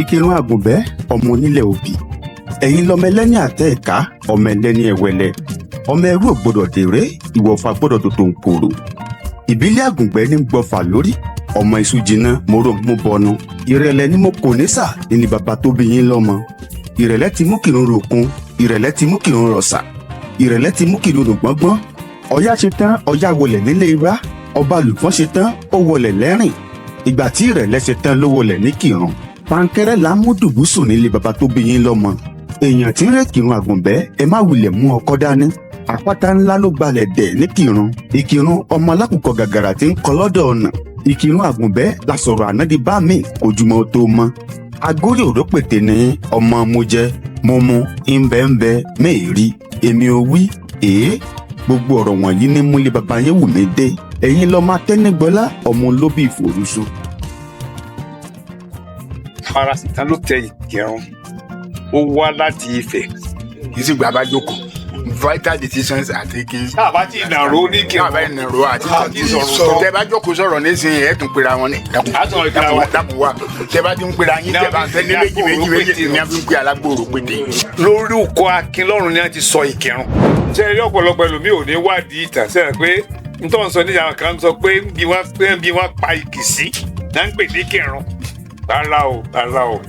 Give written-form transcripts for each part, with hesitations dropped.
Ìkírun Àgùnbẹ́, ọmọ onílẹ̀ òbí, ẹ̀yin lọmọ ẹlẹ́ni àtẹ ẹ̀ka, ọmọ ẹlẹ́ni ẹ̀wẹ̀lẹ̀, ọmọ ẹrú ò gbọdọ̀ dèrè, ìwọ̀fà gbọdọ̀ tòtò ń kòrò. Ìbílẹ̀ Àgùnbẹ́ ní gbọfà lórí, ọmọ iṣu jiná mòró mú bọnu. Ìrẹ̀lẹ̀ ni mo kò ní sà ní bàbá tó bí yín lọ́mọ. Ìrẹ̀lẹ̀ ti mú kírun ròkun, ìrẹ̀lẹ̀ ti mú kírun rọ̀ṣà, ìrẹ̀lẹ̀ ti mú kírun rògbọ́ngbọ́n. Ọya ṣe tán, ọya wọlẹ̀ nílé irá, ọba lùfọ́n ṣe tán, ó wọlẹ̀ lẹ́rìn. Ìgbà tí ìrẹ̀lẹ̀ ṣe tán ló wọlẹ̀ ní Kírun. Pankẹ́rẹ́ là ń mú dùbúsùn nílé bàbá tó bí yín lọ́mọ. Èèyàn tí ń ré Kírun Àgùnbẹ́, ẹ má wulẹ̀ mú ọkọ́ dání. Àpáta ńlá ló gbalẹ̀ dẹ̀ ní Kírun. Ìkírun ọmọ alákùkọ gàgàrà tí ń kọ lọ́dọ̀ ọ̀nà. Ìkírun Àgùnbẹ́ la sọ̀rọ̀ ànádì bá mi ojúmọ́ tó mọ́. Agórí òrópètè ní ọmọ mo jẹ mo mu ńbẹ́ńbẹ́ mẹ́ẹ̀rí èmi ò wí èé. Gbogbo ọ̀rọ̀ wọ̀nyí ní múlẹ̀ bàbá yẹn wù mí dé. Ẹ̀yin lọ́mọ atẹ́nigbọ́lá, ọmọ olóbì ìfòrúṣu. Farasitan ló tẹ Ìkírun, ó wá láti Ifẹ̀. Kì í sì gbà bá jókòó, vital decisions are taken. Tá a bá ti nàró ní Ìkírun, tá a bá nàró àti àti sọ̀rọ̀. Tẹ bá jókòó sọ̀rọ̀ nísìnyí, ẹ̀ tún pera wọn ní. A sọ̀rọ̀ ìpera wa. Dákun wa, tẹ bá ti ń pera yín, tẹ bá ń fẹ́ ní méjì méjì méjì ní a fi ń pe alágbòrò pété. Lórúkọ Akínlọ́run ni a ti sọ Ìkírun. Ṣé ẹ rí ọ̀pọ̀lọpọ̀ ẹlòmíì ò ní wádìí ìtàn sẹ́yìn pé nítorí sọ níjà kan sọ pé bí wọ́n pa ìkì sí náà ń pè ní Ìkírun. Rárá o, rárá o.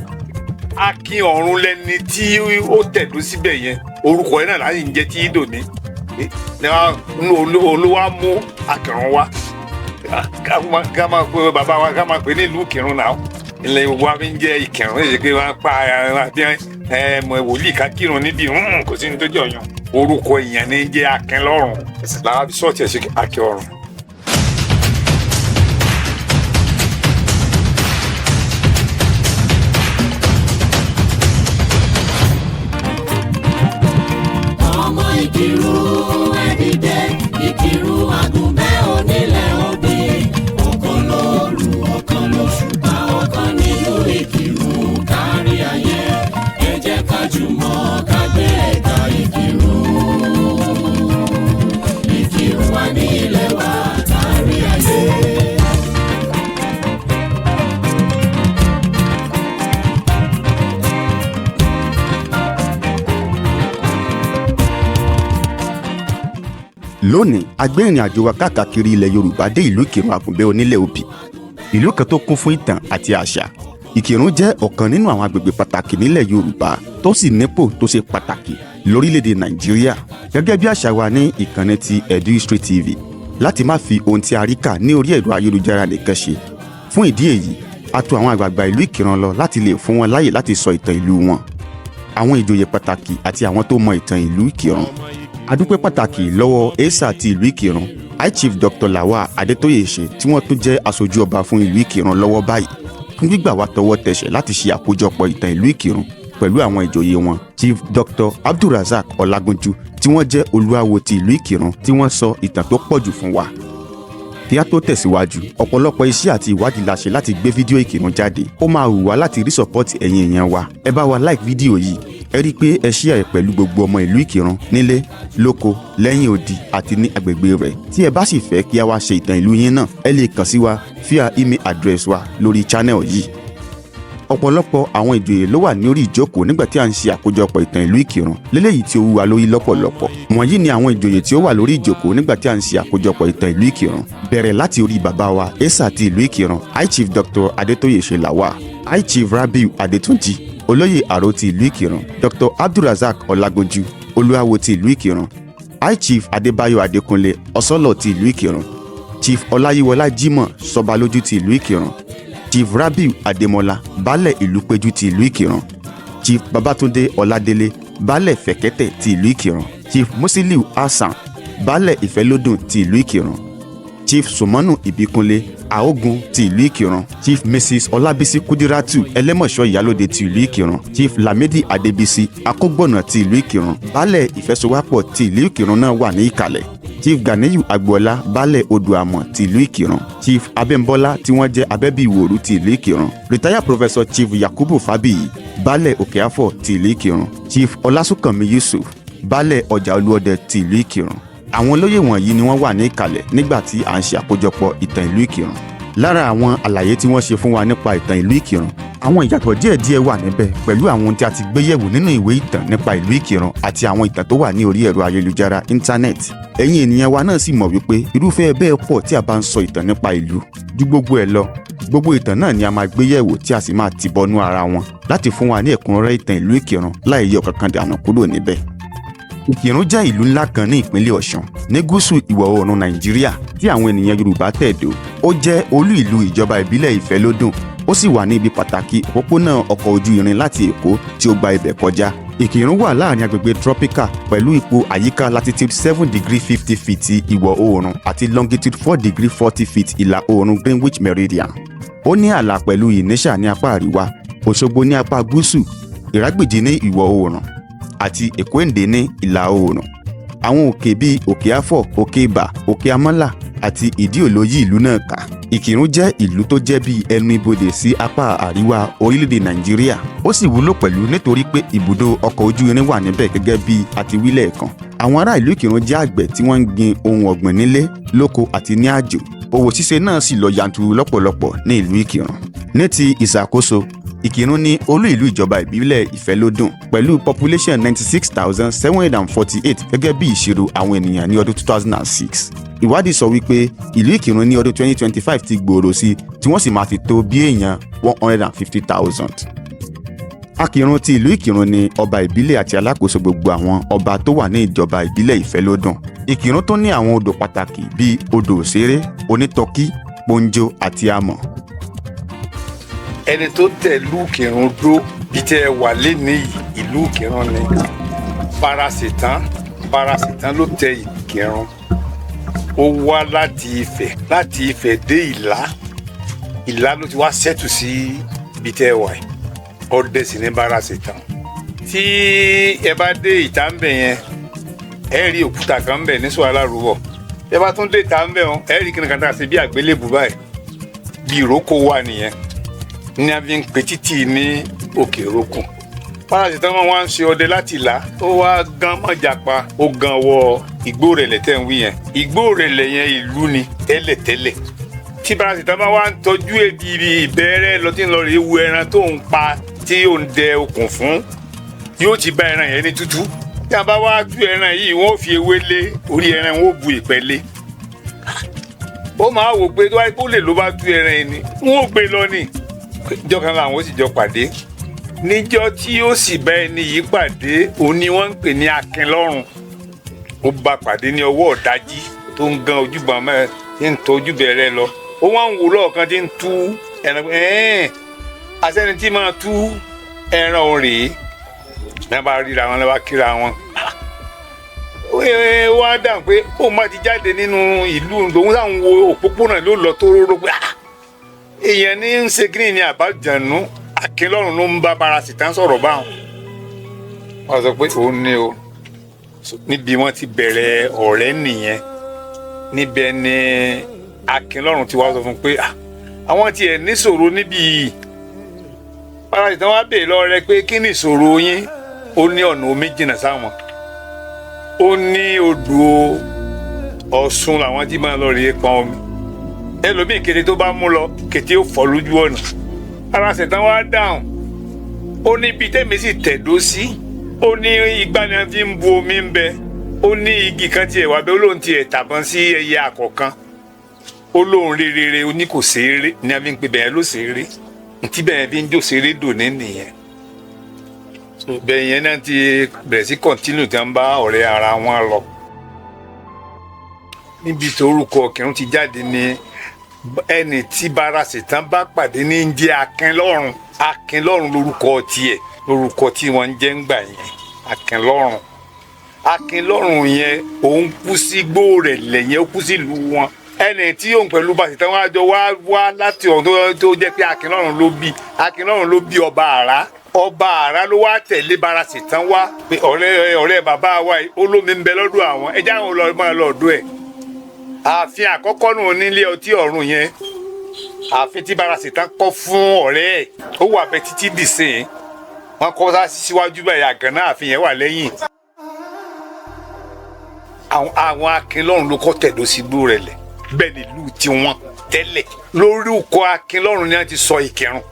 Akin ọ̀run lẹni tí ó tẹ̀dó síbẹ̀ yẹn, orúkọ yẹn náà láyé ń jẹ́ tí ìdò ní olúwa mú Akìrun wá, ká máa pe bàbá wa, ká máa pè ní ìlú Ìkìrun náà. Ilẹ̀ wa fi ń jẹ́ Ìkìrun èyí pé wọ́n pa àti wòlíì ká kírun níbi kò sí ní tó jẹ́ ọ̀yàn. Orúkọ èèyàn ní jẹ́ Akínlọ́run làwọn fi sọ́ọ̀tì ẹ̀ sí Akin ọ̀run. Ọmọ Ìkìrun, ẹ dìde. Ìkìrun Àgùnbẹ́ onílẹ̀ òbí, ọ̀kan lóru, ọ̀kan lóṣùpá, ọ̀kan nílùú Ìkìrun kárí ayé. Ẹ jẹ́ ká jùmọ̀ ká gbé ẹ̀ka Ìkìrun. Ìkìrun wà ní ilẹ̀ wa kárí ayé. Lónìí, a gbé ìrìn àjò wa káàkiri ilẹ̀ Yorùbá dé ìlú Ìkìrun Àgùnbẹ́ onílẹ̀ òbí, ìlú kan tó kún fún ìtàn àti àṣà. Ìkìrun jẹ́ ọ̀kan nínú àwọn agbègbè pàtàkì nílẹ̀ Yorùbá tó sì nípò tó ṣe pàtàkì lórílẹ̀‐èdè Nàìjíríà. Gẹ́gẹ́ bí àṣà wa ní ìkànnì ti Edu History TV láti má fi ohun tí a rí kà ní orí ẹ̀rọ ayélujára nìkan ṣe, fún ìdí èyí, a tọ̀ àwọn àgbààgbà ìlú Ìkìrun lọ láti lè fún wọn láyè láti sọ ìtàn ìlú wọn, àwọn ìjòyè pàtàkì àti àwọn tó mọ ìtàn ìlú Ìkìrun. Adúpẹ́ pàtàkì lọ́wọ́ esa ti ìlú Ìkìrun, High Chief Dr. Lawal Adétóyèṣe, tí wọ́n tún jẹ́ aṣojú ọba fún ìlú Ìkìrun lọ́wọ́ báyìí, fún gbígbà wá tọwọ́ tẹsẹ̀ láti ṣe àkójọpọ̀ ìtàn ìlú Ìkìrun pẹ̀lú àwọn ìjòyè wọn, Chief Dr. Abdulrasaq Ọlágúnjú, tí wọ́n jẹ́ olúawo ti ìlú Ìkìrun, tí wọ́n sọ ìtàn tó pọ̀ jù fún wa. Kí á tó tẹ̀síwájú, ọ̀pọ̀lọpọ̀ iṣẹ́ àti ìwádìí la ṣe láti gbé fídíò Ìkìrun jáde. Ó máa wù wá láti rí support ẹ̀yin èèyàn wa. Ẹ bá wa like fídíò yìí, ẹ rí i pé ẹ share ẹ̀ pẹ̀lú gbogbo ọmọ ìlú Ìkìrun nílé lóko, lẹ́yìn odi àti ní agbègbè rẹ̀. Tí ẹ bá sì fẹ́ kí a wá ṣe ìtàn ìlú yín náà, ẹ lè kàn sí wa via email address wa lórí channel yìí. Ọ̀pọ̀lọpọ̀ àwọn ìjòyè ló wà ní orí ìjókòó nígbà tí à ń ṣe àkójọpọ̀ ìtàn ìlú Ìkìrun léléyìí tí ó wú wa lórí lọ́pọ̀lọpọ̀. Wọ̀nyí ni àwọn ìjòyè tí ó wà lórí ìjókòó nígbà tí à ń ṣe àkójọpọ̀ ìtàn ìlú Ìkìrun, bẹ̀rẹ̀ láti orí bàbá wa esa ti ìlú Ìkìrun, High Chief Dr. Adétóyèṣe Lawal, High Chief Rabiu Adétúnjì, olóyè àrò ti ìlú Ìkìrun, Dr. Abdulrasaq Ọlágúnjú, olúwawo ti ìlú Ìkìrun, High Chief Adébáyọ̀ Adékúnlé, ọsọlọ ti ìlú Ìkìrun, Chief Ọláyíwọlá Jimoh, sọbalójú ti ìlú Ìkìrun, Chief Rabiu Adémọlá, baálẹ̀ ìlú Péjú ti ìlú Ìkìrun, Chief Babatunde Ọládélé, baálẹ̀ Fẹ̀kẹ́tẹ̀ ti ìlú Ìkìrun, Chief Musiliu Hasan, baálẹ̀ Ìfẹ́lódùn ti ìlú Ìkìrun, Chief Sùmọ́nù Ìbíkúnlé, Àógun ti ìlú Ìkìrun, Chief Mrs Ọlábísí Kúdírátù, Ẹlẹ́mọ̀ṣọ́ Ìyálóde ti ìlú Ìkìrun, Chief Lamidi Adébísí, Akógbọ̀nà ti ìlú Ìkìrun, baálẹ̀ Ìfẹ́sowápọ̀ ti ìlú Ìkìrun náà wà ní ìkàlẹ̀, Chief Ganiyu Agboola, baálẹ̀ Odò Àmọ̀ ti ìlú Ìkìrun, Chief Abẹ́ńbọ́lá, tí wọ́n jẹ́ Abẹ́bí Ìwòrú ti ìlú Ìkìrun, retired Professor Chief Yakubu Fabiyi, baálẹ̀ Òkèàfọ̀ ti ìlú Ìkìrun, Chief Ọlásùnkànmí Yusuf, baálẹ̀ Ọjà Olúọdẹ ti ìlú Ìkìrun. Àwọn olóyè wọ̀nyí ni wọ́n wà ní ìkàlẹ̀ nígbà tí à ń ṣe àkójọpọ̀ ìtàn ìlú Ìkìrun. Lára àwọn àlàyé tí wọ́n ṣe fún wa nípa ìtàn ìlú Ìkìrun, àwọn ìyàtọ̀ díẹ̀díẹ̀ wà níbẹ̀ pẹ̀lú àwọn ohun tí a ti gbé yẹ̀wò nínú ìwé ìtàn nípa ìlú Ìkìrun àti àwọn ìtàn tó wà ní orí ẹ̀rọ ayélujára íńtánẹ́ẹ̀tì. Ẹ̀yin ènìyàn wa náà sì mọ̀ wípé irúfẹ́ bẹ́ẹ̀ pọ̀ tí a bá ń sọ ìtàn nípa ìlú. Ju gbogbo ẹ̀ lọ, gbogbo ìtàn náà ni a máa gbé yẹ̀wò tí a sì máa tì bọnú ara wọn láti fún wa ní ẹ̀kúnrẹ́rẹ́ ìtàn ìlú Ìkìrun láì yọ kankan dànù kúrò níbẹ̀. Ìkìrun jẹ́ ìlú ńlá kan ní ìpínlẹ̀ Ọ̀ṣun ní gúúsù ìwọ̀ oòrùn Nàìjíríà tí àwọn ènìyàn Yorùbá tẹ̀dó. Ó jẹ́ olú ìlú ìjọba ìbílẹ̀ Ìfẹ́lódùn. Ó sì wà ní ibi pàtàkì òpópónà ọkọ̀ ojú irin láti Èkó tí ó gba ibẹ̀ kọjá. Ìkìrun wà láàrin agbègbè tropical pẹ̀lú ipò àyíká latitude 7 degree 50 feet ìwọ̀ oòrùn àti longitude 4 degree 40 feet ìlà oòrùn Greenwich Meridian. Ó ní ààlà pẹ̀lú Ìníṣà ní apá àríwá, Òṣogbo ní apá gúúsù, Ìrágbìjí ní ìwọ̀ oòrùn àti Èkóèndé ní ìlà oòrùn. Àwọn òkè bíi Òkè Àfọ̀, Òkè Ìbà, Òkè Amọ́là àti Ìdí Òló yí ìlú náà ká. Ìkìrun jẹ́ ìlú tó jẹ́ bíi ẹnu ibodè sí apá àríwá orílẹ̀-èdè Nàìjíríà. Ó sì wúlò pẹ̀lú nítorí pé ibùdó ọkọ̀ ojú irin wà níbẹ̀ gẹ́gẹ́ bí a ti wí lẹ́ẹ̀kan. Àwọn ará ìlú Ìkìrun jẹ́ àgbẹ̀ tí wọ́n ń gbin ohun ọ̀gbìn nílé, lóko àti ní àjò. Òwò ṣíṣe náà sì lọ yanturu lọ́pọ̀lọpọ̀ ní ìlú Ìkìrun. Ní ti ìṣàkóso, Ìkìrun ní olú ìlú ìjọba ìbílẹ̀ Ìfẹ́lódùn pẹ̀lú population 96,748 gẹ́gẹ́ bí ìṣirò àwọn ènìyàn ní ọdún 2006. Ìwádìí sọ wípé ìlú Ìkìrun ní ọdún 2025 ti gbòòrò sí tí wọ́n sì máa ti tó bí èèyàn 150,000. Akìrun ti ìlú Ìkìrun ni ọba ìbílẹ̀ àti alákòóso gbogbo àwọn ọba tó wà ní ìjọba ìbílẹ̀ Ìfẹ́lódùn. Ìkìrun tó ní àwọn odò pàtàkì bíi odò Òṣèré, Onítọ̀kí, Pọ́njọ àti Amọ̀. Ẹni tó tẹ̀ ìlú Ìkìrun dó bí tẹ́ ẹ wà lénìí yìí, ìlú Ìkìrun ni Farasìtán. Farasìtán ló tẹ Ìkìrun. Ó wá láti Ifẹ̀, láti Ifẹ̀ dé Ìlá. Ìlá ló ti wá settle sí ibi tẹ́ ẹ wà yìí. Ọdẹ sì ní Farasìtán. Tí ẹ bá dé ìta ń bẹ̀ yẹn, ẹ rí òkúta kan ń bẹ̀ ní sọ alárùbọ̀. Ẹ bá tún dé ìta ń bẹ̀ wọn, ẹ rí kíni kan tá a ṣe bí àgbélébù báyìí, bí ìrókò wà nìyẹn ní a fi ń pe títì ní Òkè Ìrókùn. Farasìtán máa wá ń ṣe ọdẹ láti Ìlá, ó wá gán mọ́jàpá, ó gan wọ Igbó Ìrẹ̀lẹ̀ tẹ́ ń wí yẹn. Igbó Ìrẹ̀lẹ̀ yẹn ìlú ni tẹ́lẹ̀tẹ́lẹ̀. Tí Farasìtán máa wá ń tọ́jú ebi ibi ìbẹ́rẹ́ lọ tí ń lọ rèé wu ẹran tó ń pa tí ó ń dẹ okùn fún, yóò ti bá ẹran yẹn ní tútú. Tí a bá wá tú ẹran yìí, wọ́n fi ewé lé orí ẹran, wọ́n ó bu ìpẹ́ lé. Ó máa wò pé tó wáyé kó lè ló bá tú ẹran yìí ni wọ́n ó gbé lọ ní ìjọ kan làwọn ó sì jọ pàdé. Níjọ́ tí ó sì bá ẹni yìí pàdé, òun ni wọ́n ń pè ní Akínlọ́run. Ó bá pàdé ní ọwọ́ ọ̀dájí tó ń gan ojúbọ mẹ́rin tí ń tọ ojúbẹ rẹ lọ. Ó wá ń wò lọ́ọ̀kan tí ń tú ẹran pé ẹ̀ẹ́n àṣẹni tí máa tú ẹran òun rèé. Náà bá ríra wọn, lọ́wọ́ kíra wọn, ó wá dáhùn pé ó má ti jáde nínú ìlú lòun sáà ń wo òpópónà ló lọ tó róró pé èèyàn ní ń ṣe kí ni àbájánu. Akínlọ́run ló ń bá Farasìtán sọ̀rọ̀ báwọn. Wọ́n sọ pé òun ni o. Níbi wọ́n ti bẹ̀rẹ̀ ọ̀rẹ́ nìyẹn. Níbẹ̀ ni Akínlọ́run ti wá sọ fún un pé àwọn tiẹ̀ níṣòro níbí yìí. Farasìtán wá bèè lọ́wọ́ rẹ̀ pé kí ni ìṣòro yín? Ó ní ọ̀nà omi jìnnà sáwọn. Ó ní odò Ọ̀ṣun làwọn tí máa lọ rèé pọn omi. Ẹlòmíì kété tó bá mú lọ, kété ó fọ́ lójú ọ̀nà. Farasìtán wá dáhùn, ó ní ibi tẹ́mi sì tẹ̀dó sí. Ó ní igbá ni wọ́n fi ń bu omi ń bẹ. Ó ní igi kan tiẹ̀ wá bẹ́ẹ̀, ó lóun tiẹ̀ tàbọn sí ẹyẹ àkọ́kan. Ó lóun rere, ó ní kò ṣeré ní a fi ń pe bẹ́ẹ̀ ló ṣeré ntí bẹ́ẹ̀ fi ń jó ṣeré dòní nìyẹn. So bẹ́ẹ̀ yẹn náà ti bẹ̀rẹ̀ sí continue tí wọ́n bá ọ̀rẹ́ ara wọn lọ. Níbi tó orúkọ Ìkìrun ti jáde ní ẹni tí Farasìtán bá pàdé ní ń jẹ́ Akínlọ́run. Akínlọ́run lórúkọ tiẹ̀, lórúkọ tí wọ́n ń jẹ́ ń gbà yẹn, Akínlọ́run. Akínlọ́run yẹn òun kú sí Igbó Ìrẹ̀lẹ̀ yẹn, ó kú sí ìlú wọn. Ẹni tí òun pẹ̀lú Farasìtán wá jọ wá wá láti ọ̀hún tó jẹ́ pé Akínlọ́run ló bí, Akínlọ́run ló bí ọba Àrá. Ọba Àrá ló wá tẹ̀lé Farasìtán wá pé ọ̀rẹ́ bàbá wa yìí ó lómi ń bẹ lọ́dọ̀ àwọn, ẹjẹ́ àwọn lọ máa lọ ọ̀dọ̀ ẹ̀. Ààfin àkọ́kọ́ nù nílé ọtí ọ̀run yẹn, ààfin tí Farasìtán kọ́ fún ọ̀rẹ́ ẹ̀, ó wà bẹ títí dìsìn. Wọn kọ́ sá síwájú báyìí, àgànná ààfin yẹn wà lẹ́yìn. Àwọn Akínlọ́run ló kọ́ tẹ̀dó sí Igbó Ìrẹ̀lẹ̀ bẹ́ẹ̀ nílùú tiwọn. Tẹ́lẹ̀ lórúkọ Akínlọ́run ni wọ́n ti sọ Ìkìrun.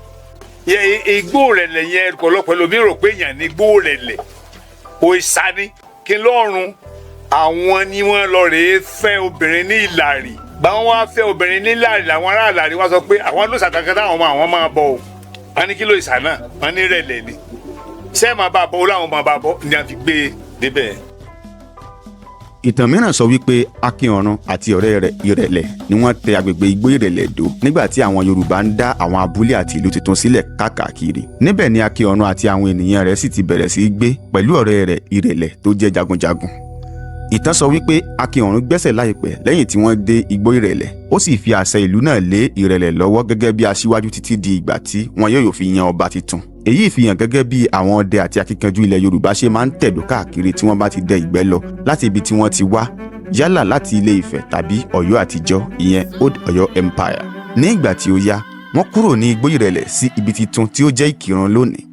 Yẹ igbó Ìrẹ̀lẹ̀ yẹn, ọ̀pọ̀lọpọ̀ ẹlòmíì rò pé èèyàn ní igbó Ìrẹ̀lẹ̀, òòṣà ni Kínlọ́run. Àwọn ni wọ́n lọ rèé fẹ́ obìnrin ní Ìlàrí. Báwọn wá fẹ́ obìnrin ní Ìlàrí, làwọn ará Ìlàrí wá sọ pé àwọn ló ṣàkàkà táwọn ọmọ àwọn máa bọ o. Wọ́n ní kí ló ìṣà náà? Wọ́n ní Ìrẹ̀lẹ̀ ni. Ṣé máa bá a bọ̀? Ó láwọn máa bá a bọ̀ ni a fi gbé e débẹ̀. Ìtàn mìíràn sọ wípé Akínọ̀run àti ọ̀rẹ́ rẹ̀ Ìrẹ̀lẹ̀ ni wọ́n tẹ agbègbè igbó Ìrẹ̀lẹ̀ dó nígbà tí àwọn Yorùbá ń dá àwọn abúlé àti ìlú tuntun sílẹ̀ káàkiri. Níbẹ̀ ni Akínọ̀run àti àwọn ènìyàn rẹ̀ sì ti bẹ̀rẹ̀ sí í gbé pẹ̀lú ọ̀rẹ́ rẹ̀ Ìrẹ̀lẹ̀ tó jẹ́ jagunjagun. Ìtàn sọ wípé Akínọ̀run gbẹ́sẹ̀ láìpẹ́ lẹ́yìn tí wọ́n dé igbó Ìrẹ̀lẹ̀, ó sì fi àṣẹ ìlú náà lé Ìrẹ̀lẹ̀ lọ́wọ́ gẹ́gẹ́ bí aṣíwájú títí di ìgbà tí wọn yóò fi yan ọba tuntun. Èyí fi hàn gẹ́gẹ́ bí àwọn ọdẹ àti akíkanjú ilẹ̀ Yorùbá ṣe máa ń tẹ̀dó káàkiri tí wọ́n bá ti dẹ ìgbẹ́ lọ láti ibi tí wọ́n ti wá, yálà láti Ilé Ifẹ̀ tàbí Ọ̀yọ́ àtijọ́, ìyẹn Old Ọ̀yọ́ Empire. Ní ìgbà tí ó yá, wọ́n kúrò ní igbó Ìrẹ̀lẹ̀ sí ibi tuntun tí ó jẹ́ Ìkìrun lónìí,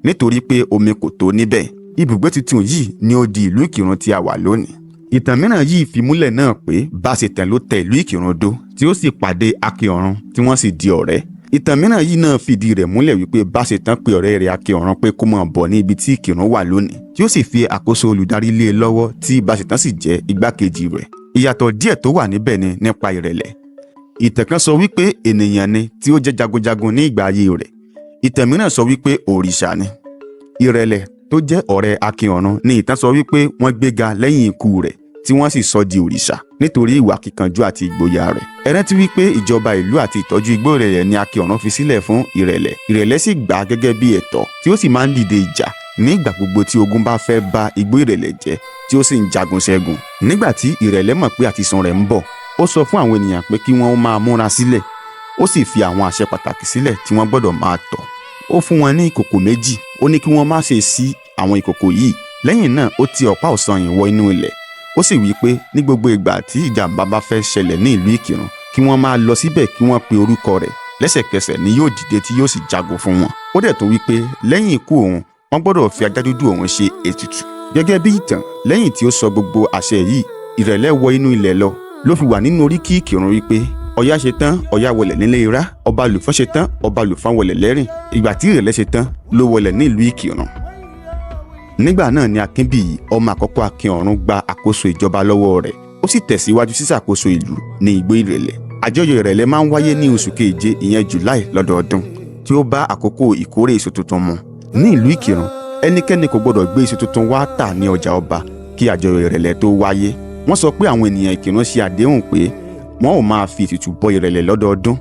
nítorí pé omi kò tó níbẹ̀. Ibùgbé tuntun yìí ni ó di ìlú Ìkìrun tí a wà lónìí. Ìtàn mìíràn yìí fi múlẹ̀ náà pé Báṣetàn ló tẹ ìlú Ìkìrun dó, tí ó sì pàdé Akínọ̀run, tí wọ́n sì di ọ̀rẹ́. Ìtàn mìíràn yìí náà fìdí rẹ̀ múlẹ̀ wípé Báṣetàn pe ọ̀rẹ́ rẹ̀ Akínọ̀run pé kó máa bọ̀ ní ibi tí Ìkìrun wà lónìí, tí ó sì fi àkóso olùdarí lé e lọ́wọ́, tí Báṣetàn sì jẹ́ igbákejì rẹ̀. Ìyàtọ̀ díẹ̀ tó wà níbẹ̀ ni nípa Ìrẹ̀lẹ̀. Ìtàn kan sọ wípé ènìyàn ni tí ó jẹ́ jagunjagun ní ìgbà ayé rẹ̀. Ìtàn mìíràn sọ wípé òrìṣà ni. Ìrẹ̀lẹ̀ tó jẹ́ ọ̀rẹ́ Akínọ̀run ni ìtàn sọ wípé wọ́n gbéga lẹ́yìn ikú rẹ̀, tí wọ́n sì sọ di òrìṣà nítorí ìwà kíkanjú àti ìgboyà rẹ̀. Ẹ rántí wípé ìjọba ìlú àti ìtọ́jú igbó Ìrẹ̀lẹ̀ ni Akínọ̀run fi sílẹ̀ fún Ìrẹ̀lẹ̀. Ìrẹ̀lẹ̀ sì gbà á gẹ́gẹ́ bí ẹ̀tọ́, tí ó sì máa ń dìde ìjà ní ìgbà gbogbo tí ogun bá fẹ́ ba igbó Ìrẹ̀lẹ̀ jẹ́, tí ó sì ń jagun ṣẹ́gun. Nígbà tí Ìrẹ̀lẹ̀ mọ̀ pé àtisùn rẹ̀ ń bọ̀, ó sọ fún àwọn ènìyàn pé kí wọ́n máa múra sílẹ̀. Ó sì fi àwọn àṣẹ pàtàkì sílẹ̀ tí wọ́n gbọ́dọ̀ máa tọ̀. Ó fún wọn ní ìkòkò méjì. Ó ní kí wọ́n má ṣe ṣí àwọn ìkòkò yìí. Lẹ́yìn náà, ó ti ọ̀pá ọ̀sanyìn wọ inú ilẹ̀. Ó sì wí pé ní gbogbo ìgbà tí ìjàmbá bá fẹ́ ṣẹlẹ̀ ní ìlú Ìkìrun, kí wọ́n máa lọ síbẹ̀, kí wọ́n pe orúkọ rẹ̀. Lẹ́sẹ̀kẹsẹ̀ ni yóò dìde tí yóò sì jagun fún wọn. Ó dẹ̀ tún wí pé lẹ́yìn ikú òun, wọ́n gbọ́dọ̀ fi ajá dúdú òun ṣe ètùtù. Gẹ́gẹ́ bí ìtàn, lẹ́yìn tí ó sọ gbogbo àṣẹ yìí, Ìrẹ̀lẹ̀ wọ inú ilẹ̀ lọ. Ló fi wà nínú oríkì Ìkìrun wípé Ọya ṣe tán, Ọya wọlẹ̀ nílé Irá. Ọba Lùfọ́n ṣe tán, Ọba Lùfọ́n wọlẹ̀ lẹ́rìn. Ìgbà tí Ìrẹ̀lẹ̀ ṣe tán ló wọlẹ̀ ní ìlú Ìkìrun. Nígbà náà ni Akínbíyì, ọmọ àkọ́kọ́ Akínọ̀run, gba àkóso ìjọba lọ́wọ́ rẹ̀. Ó sì tẹ̀síwájú sísàkóso ìlú ní igbó Ìrẹ̀lẹ̀. Àjọyọ̀ Ìrẹ̀lẹ̀ máa ń wáyé ní oṣù keje, ìyẹn July, lọ́dọọdún, tí ó bá àkókò ìkórè èso tuntun mu. Ní ìlú Ìkìrun, ẹnikẹ́ni kò gbọdọ̀ gbé iṣu tuntun wá tà ní ọjà ọba kí àjọyọ̀ Ìrẹ̀lẹ̀ tó wáyé. Wọ́n sọ pé àwọn ènìyàn Ìkìrun ṣe àdéhùn pé wọ́n ò máa fi ètùtù bọ Ìrẹ̀lẹ̀ lọ́dọọdún.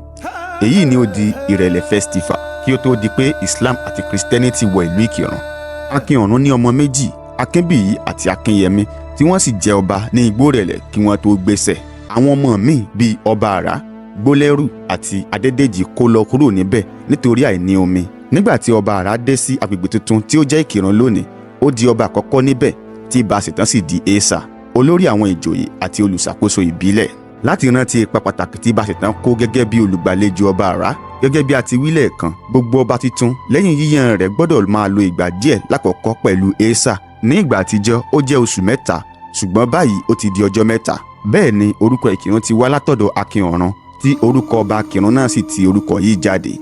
Èyí ni ó di Ìrẹ̀lẹ̀ Festival kí ó tó di pé Islam àti Christianity wọ ìlú Ìkìrun. Akínọ̀run ní ọmọ méjì, Akínbíyì àti Akínyẹmí, tí wọ́n sì jẹ ọba ní igbó Ìrẹ̀lẹ̀ kí wọ́n tó gbéṣẹ̀. Àwọn ọmọ míì bíi Ọba Àrá, Gbólẹ́rù àti Adédèjì kó lọ kúrò níbẹ̀ nítorí àìní omi. Nígbà tí Ọba Àrá dé sí agbègbè tuntun tí ó jẹ́ Ìkìrun lónìí, ó di ọba àkọ́kọ́ níbẹ̀, tí Báṣítàn sì di Èsà, olórí àwọn ìjòyè àti olùṣàkóso ìbílẹ̀, láti rántí ipa pàtàkì tí Báṣítàn kó gẹ́gẹ́ bí olùgbàlejò Ọba Àrá. Gẹ́gẹ́ bí a ti wí lẹ́ẹ̀kan, gbogbo ọba tuntun lẹ́yìn yíyan rẹ̀ gbọ́dọ̀ máa lo ìgbà díẹ̀ lákọ̀ọ́kọ́ pẹ̀lú Èsà. Ní ìgbà àtijọ́, ó jẹ́ oṣù 3, ṣùgbọ́n báyìí ó ti di ọjọ́ 3. Bẹ́ẹ̀ ni orúkọ Ìkìrun ti wá látọ̀dọ̀ Akínọ̀run, tí orúkọ ọba Akìrun náà sì ti orúkọ yìí jáde.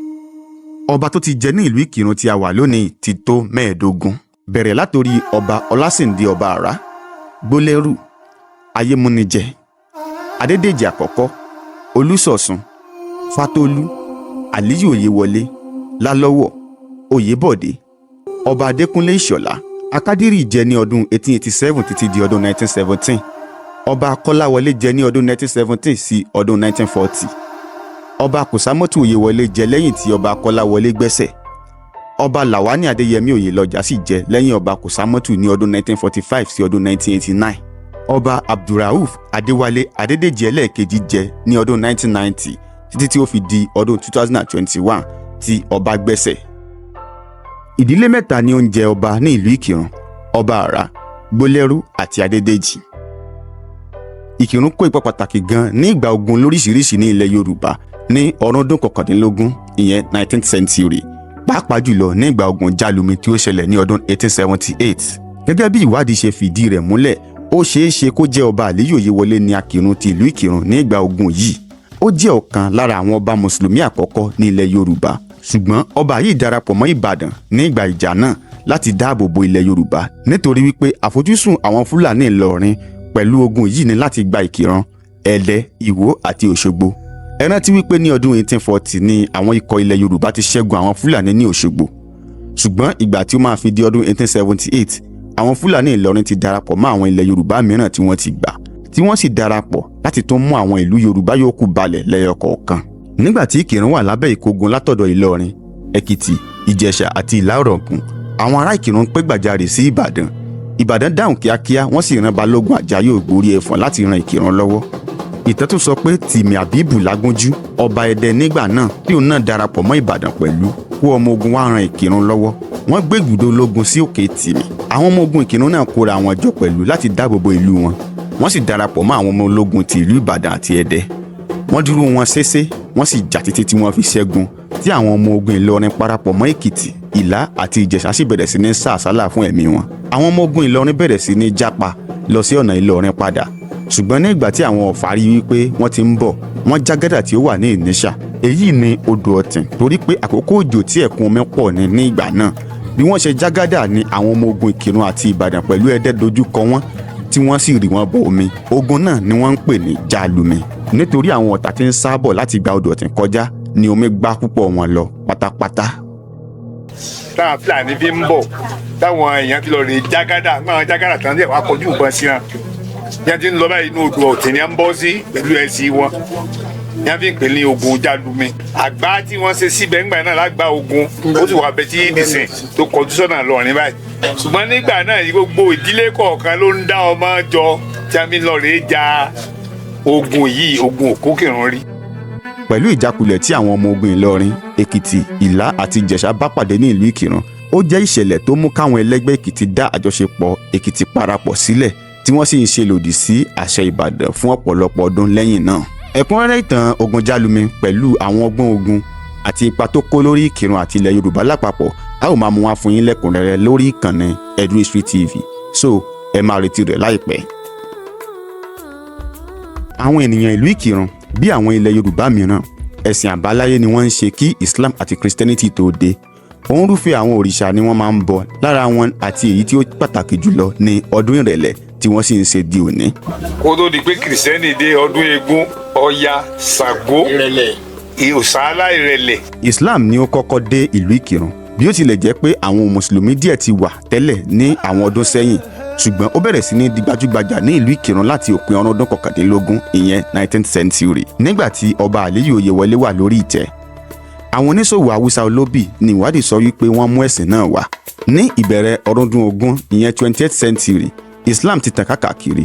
Ọba tó ti jẹ ní ìlú Ìkìrun tí a wà lónìí ti tó 15, bẹ̀rẹ̀ látòrí Ọba Ọlásìndé, Ọba Àrá, Gbólẹ́rù, Ayémúnijẹ, Adédèjì àkọ́kọ́, Olúṣọ̀sùn, Fátólú, Àlíyù Oyèwọlé, Lálọ́wọ̀, Oyèbọ̀dé, Ọba Adékúnlé Ìṣọ̀lá. Akádírì jẹ ní ọdún 1887 títí di ọdún 1917. Ọba Kọ́láwọlé jẹ ní ọdún 1917 sí ọdún 1940. Ọba Kòsámọ́tù Oyèwọlé jẹ lẹ́yìn tí Ọba Kọ́láwọlé gbẹ́sẹ̀. Ọba Làwání Adéyẹmí Oyèlọ́jà sì jẹ lẹ́yìn Ọba Kòsámọ́tù ní ọdún 1945 sí ọdún 1989. Ọba Abdulrauf Adéwálé Adédèjì ẹlẹ́ẹ̀kejì jẹ ní ọdún 1990 títí tí ó fi di ọdún 2021 tí ọba gbẹ́sẹ̀. Ìdílé mẹ́ta ni ó ń jẹ ọba ní ìlú Ìkìrun: Ọba Àrá, Gbólẹ́rú àti Adédèjì. Ìkìrun kó ipa pàtàkì gan ní ìgbà ogun lóríṣiríṣi ní ilẹ̀ Yorùbá ní ọ̀rúndún 19, ìyẹn 19th century, pàápàá jùlọ ní ìgbà ogun Jálumi tí ó ṣẹlẹ̀ ní ọdún 1878. Gẹ́gẹ́ bí ìwádìí ṣe fìdí rẹ̀ múlẹ̀, ó ṣeé ṣe kó jẹ́ Ọba Àlíyù Oyèwọlé ní Akìrun ti ìlú Ìkìrun ní ìgbà ogun yìí. Ó jẹ́ ọ̀kan lára àwọn ọba mùsùlùmí àkọ́kọ́ ní ilẹ̀ Yorùbá, ṣùgbọ́n ọba yìí darapọ̀ mọ́ Ìbàdàn ní ìgbà ìjà náà láti dáàbò bo ilẹ̀ Yorùbá, nítorí wípé àfojúsùn àwọn Fúlàní Ìlọrin pẹ̀lú ogun yìí ni láti gba Ìkìrun, Ẹdẹ, Ìwó àti Òṣogbo. Ẹ rántí wípé ní ọdún 1840 ni àwọn ikọ̀ ilẹ̀ Yorùbá ti ṣẹ́gun àwọn Fúlàní ní Òṣogbo, ṣùgbọ́n ìgbà tí ó máa fi di ọdún 1878, àwọn Fúlàní Ìlọrin ti darapọ̀ mọ́ àwọn ilẹ̀ Yorùbá mìíràn tí wọ́n ti gbà, tí wọ́n sì darapọ̀ láti tún mú àwọn ìlú Yorùbá yòókù balẹ̀ lẹ́yọ kọ̀ọ̀kan. Nígbà tí Ìkìrun wà lábẹ́ ìkógun látọ̀dọ̀ Ìlọrin, Èkìtì, Ìjẹ̀ṣà àti Ìlá Ọ̀ràngún, àwọn ará Ìkìrun pé gbàjarè sí Ìbàdàn. Ìbàdàn dáhùn kíákíá, wọ́n sì rán Balógun Àjàyí Ògbórí Ẹ̀fọ̀n láti ran Ìkìrun lọ́wọ́. Ìtàn tún sọ pé Tìmì Àbíbù Lágúnjú, ọba Ẹdẹ nígbà náà, tí òun náà darapọ̀ mọ́ Ìbàdàn pẹ̀lú, kó ọmọ ogun wá ran Ìkìrun lọ́wọ́. Wọ́n gbé ibùdó ológun sí Òkè Tìmì. Àwọn ọmọ ogun Ìkìrun náà kóra wọn jọ pẹ̀lú láti dáàbò bo ìlú wọn. Wọ́n sì darapọ̀ mọ́ àwọn ọmọ ológun ti ìlú Ìbàdàn àti Ẹdẹ. Wọ́n dúró wọn ṣéṣé, wọ́n sì jà títí tí wọ́n fi ṣẹ́gun, tí àwọn ọmọ ogun Ìlọrin parapọ̀ mọ́ Èkìtì, Ìlá àti Ìjẹ̀ṣà sì bẹ̀rẹ̀ sí ní sá àsálà fún ẹ̀mí wọn. Àwọn ọmọ ogun Ìlọrin bẹ̀rẹ̀ sí ní jápa lọ sí ọ̀nà Ìlọrin padà, ṣùgbọ́n ní ìgbà tí àwọn Ọ̀fà rí wípé wọ́n ti ń bọ̀, wọ́n já gádà tí ó wà ní Ìníṣà, èyí ni odò Ọ̀tìn, torí pé àkókò òjò tí ẹ̀kún omi pọ̀ ní ní ìgbà náà. Bí wọ́n ṣe já gádà ni àwọn ọmọ ogun Ìkìrun àti Ìbàdàn pẹ̀lú Ẹdẹ dojú kọ wọ́n, tí wọ́n sì rí wọn bọ omi. Ogun náà ni wọ́n ń pè ní Jálumi, nítorí àwọn ọ̀tá tí ń sábọ̀ láti gba odò Ọ̀tìn kọjá ni omi gbá púpọ̀ wọn lọ pátápátá. Táwọn Fúlàní fi ń bọ̀, táwọn èèyàn fi lọ rè jágádà, máa jágádà tán díẹ̀, wàá kọjú ìbọn sí wọn. Yẹn ti ń lọ báyìí, inú odò Ọ̀tìn ni à ń bọ́ sí pẹ̀lú ẹṣin wọn. Yẹn fi ń pè ní ogun Jálumi. Àgbá tí wọ́n ṣe síbẹ̀ ńgbà náà lágbá ogun, ó sì wà bẹ tí nìsín tó kọjú sọ́nà lọ́rin báyìí. Ṣùgbọ́n nígbà náà, gbogbo ìdílé kọ̀ọ̀kan ló ń dá ọmọ jọ tí a fi ń lọ rè ja ogun yìí, ogun Òkúkìrun rí. Pẹ̀lú ìjákulẹ̀ tí àwọn ọmọ ogun Ìlọrin, Èkìtì, Ìlá àti Ìjẹ̀ṣà bá pàdé ní ìlú Ìkìrun, ó jẹ́ ìṣẹ̀lẹ̀ tó mú káwọn ẹlẹ́gbẹ́ Èkìtì dá àjọṣepọ̀ Èkìtì parapọ̀ sílẹ̀, tí wọ́n sì ń ṣe lòdì sí àṣẹ Ìbàdàn fún ọ̀pọ̀lọpọ̀ ọdún lẹ́yìn náà. Ẹ̀kúnrẹ́rẹ́ ìtàn ogun Jálumi pẹ̀lú àwọn ọgbọ́n ogun àti ipa tó kó lórí Ìkìrun àti ilẹ̀ Yorùbá lápapọ̀, a ó máa mú wá fún yín lẹ́kùnrẹ́rẹ́ lórí ìkànnì Edu History TV, so ẹ máa retí rẹ̀ láìpẹ́. Àwọn ènìyàn ìlú Ìkìrun, bí àwọn ilẹ̀ Yorùbá mìíràn, ẹ̀sìn àbáláyé ni wọ́n ń ṣe kí Islam àti Christianity tó dé. Òǹrúfẹ́ àwọn òrìṣà ni wọ́n máa ń bọ. Lára wọn àti èyí tí ó pàtàkì jùlọ ní ọdún ìrẹ̀lẹ̀ tí wọ́n sì ń ṣe di òní. Kó tó di pé Kìrìsìtẹ́nì dé, ọdún eégún, Ọya, Ṣàngó, Ìrẹ̀lẹ̀. Òṣàlá, ìrẹ̀lẹ̀. Islam ni ó kọ́kọ́ dé ìlú Ìkìrun. Bí ó tilẹ̀ jẹ́ pé àwọn mùsùlùmí díẹ̀ ti wà tẹ́lẹ̀ ní àwọn ọdún sẹ́yìn, ṣùgbọ́n ó bẹ̀rẹ̀ sí ní di gbajúgbajà ní ìlú Ìkìrun láti òpin ọdún kọkàndínlógún, ìyẹn 19th century, nígbà tí ọba Àlíyù Oyèwọlé wà lórí ìtẹ́. Àwọn oníṣòwò Haúsá olóbì ní ìwádìí sọ wípé wọ́n mú ẹ̀sìn náà wá. Ní ìbẹ̀rẹ̀ ọdún 20, ìyẹn 20th century, Islam ti tàn káàkiri.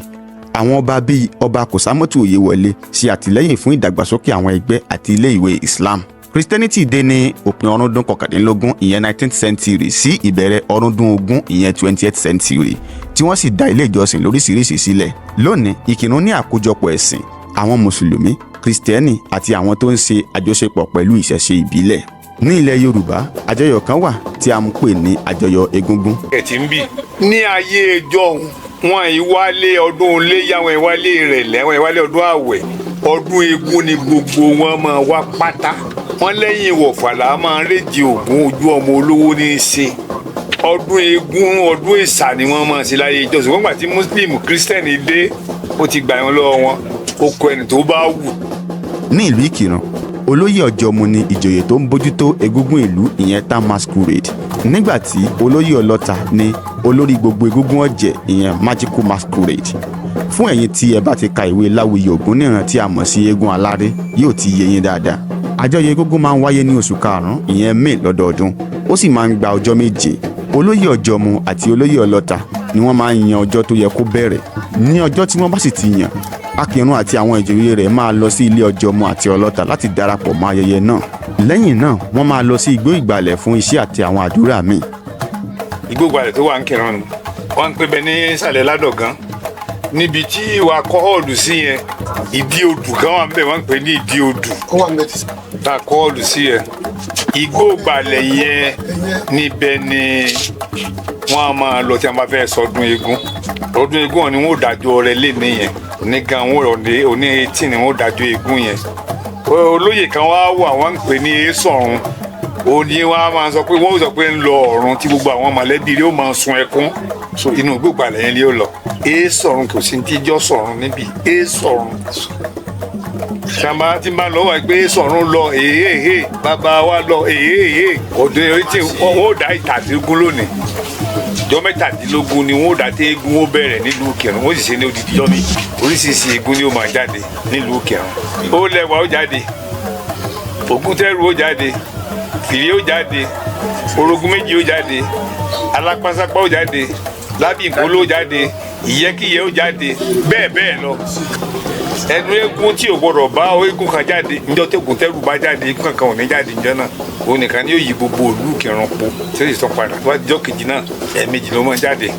Àwọn ọba bíi ọba Kòsámọ́tù Oyèwọlé ṣe àtìlẹ́yìn fún ìdàgbàsókè àwọn ẹgbẹ́ àti ilé ìwé Islam. Christianity dé ní òpin ọdún kọkàndínlógún, ìyẹn 19th century, sí ìbẹ̀rẹ̀ ọdún 20, ìyẹn 20th century, tí wọ́n sì dá ilé ìjọsìn lóríṣiríṣi sílẹ̀. Lónìí, Ìkìrun ní àkójọpọ̀ ẹ̀sìn àwọn mùsùlùmí, kristẹni àti àwọn tó ń ṣe àjọṣepọ̀ pẹ̀lú ìṣẹ̀ṣe ìbílẹ̀. Ní ilẹ̀ Yorùbá, àjọyọ̀ kan wà tí a ń pè ní àjọyọ̀ egúngún. Ẹ̀ tí ń bì ní ayé ẹjọ́ wọn, ìwálé ọdún iléyá wọn, ìwálé ìrẹ̀lẹ̀ wọn, ìwálé ọdún àwẹ̀, ọdún eégún ni gbogbo wọn máa wá pátá. Wọn lẹ́yìn ìwọ̀fà là máa ń rédíò ògún ojú ọmọ olówó ní í ṣe. Ọdún eégún, ọdún ìsà ni wọ́n máa ṣe láyé ìjọsìn wọ́n. Gbà tí Muslim, Christian dé, ó ti gbà wọn lọ́wọ́ wọn, ó kọ ẹni tó bá wù. Ní ìlú Ìkìrun, olóyè Ọ̀jọ̀mú ni ìjòyè tó ń bójútó egúngún ìlú, ìyẹn town masquerade, nígbà tí olóyè Ọlọ́ta ni olórí gbogbo egúngún ọ̀jẹ̀, ìyẹn magical masquerade. Fún ẹ̀yin tí ẹ bá ti ka ìwé Láwùyí Ògúnníran tí a mọ̀ sí Eégún Aláré, yóò ti yé yín dáadáa. Àjọyọ̀ egúngún máa ń wáyé ní oṣù karùn-ún, ìyẹn May, lọ́dọọdún. Ó sì máa ń gba ọjọ́ 7. Olóyè Ọ̀jọ̀mú àti olóyè Ọlọ́ta ni wọ́n máa ń yan ọjọ́ tó yẹ kó bẹ̀rẹ̀. Ní ọjọ́ tí wọ́n bá sì ti yàn, Akírun àti àwọn ìjòyè rẹ̀ máa lọ sí ilé Ọ̀jọ̀mú àti Ọlọ́ta láti darapọ̀ mọ́ ayẹyẹ náà. Lẹ́yìn náà, wọ́n máa lọ sí igbó ìgbàlẹ̀ fún iṣẹ́ àti àwọn àdúrà míì. Igbó ìgbàlẹ̀ tó wà ń Kírun ni wọ́n ń pè bẹ ní ìsàlẹ̀ Ládọ̀gán, níbi tí ìwà kọ́ọ̀lù sí yẹn. Ìdí odù kan wà ń bẹ̀, wọ́n ń pè ní ìdí odù. Ó wà ń bẹ tí. Tá a kọ́ọ̀lù sí yẹn, igbó ìgbàlẹ̀ yẹn, níbẹ̀ ni wọ́n á máa lọ tí wọ́n bá fẹ́ sọdún eégún. Ọdún eégún ni wọ́n ò dájọ́ rẹ̀ lé nìyẹn. Onígan wọn ò ní òní 18 ni wọ́n ò dájọ́ eégún yẹn. Olóyè kan wá wà, wọ́n ń pè ní Èsọ̀run. Ó ní wọ́n á máa sọ pé wọ́n ó sọ pé ń lọ ọ̀run, tí gbogbo àwọn mọ̀lẹ́bí rẹ̀ ó máa sun ẹkún. So inú gbogbo àlẹ́ yẹn ni ó lọ. Èsọ̀run kò sí tíjọ́ sọ̀run níbi Èsọ̀run sàmbá tí n bá lọ wà pé Èsọ̀run lọ, èhéhé bàbá wa lọ, èhéhé ọdún tí wọ́n ó dá ìtàdínlógún lónìí. Ìjọ 17 ni wọ́n ó dá tí eégún ó bẹ̀rẹ̀ nílùú Ìkìrun. Wọ́n sì ṣe ní odidi jọ́ mi. Oríṣiríṣi eégún ni ó máa jáde nílùú Ìkìrun. Ó lẹ́wà ó jáde, Ògúntẹ́rù ó jáde, Fìrí ó jáde, Orogún méjì ó jáde, Alápásápá ó jáde, Lábìkú ó jáde, Ìyẹ́kíyẹ́ ó jáde, bẹ́ẹ̀ bẹ́ẹ̀ lọ. Ẹnu eégún tí ò gbọdọ̀ bá eégún kan jáde níjọ́ tí Ògúntẹ́rù bá jáde, eégún kankan ò ní jáde níjọ́ náà. Òun nìkan ni yóò yí gbogbo ìlú Ìkìrun po tí ó sì tán padà wá jọ́ kejì náà. Ẹ̀ẹ̀mejì ló máa jáde.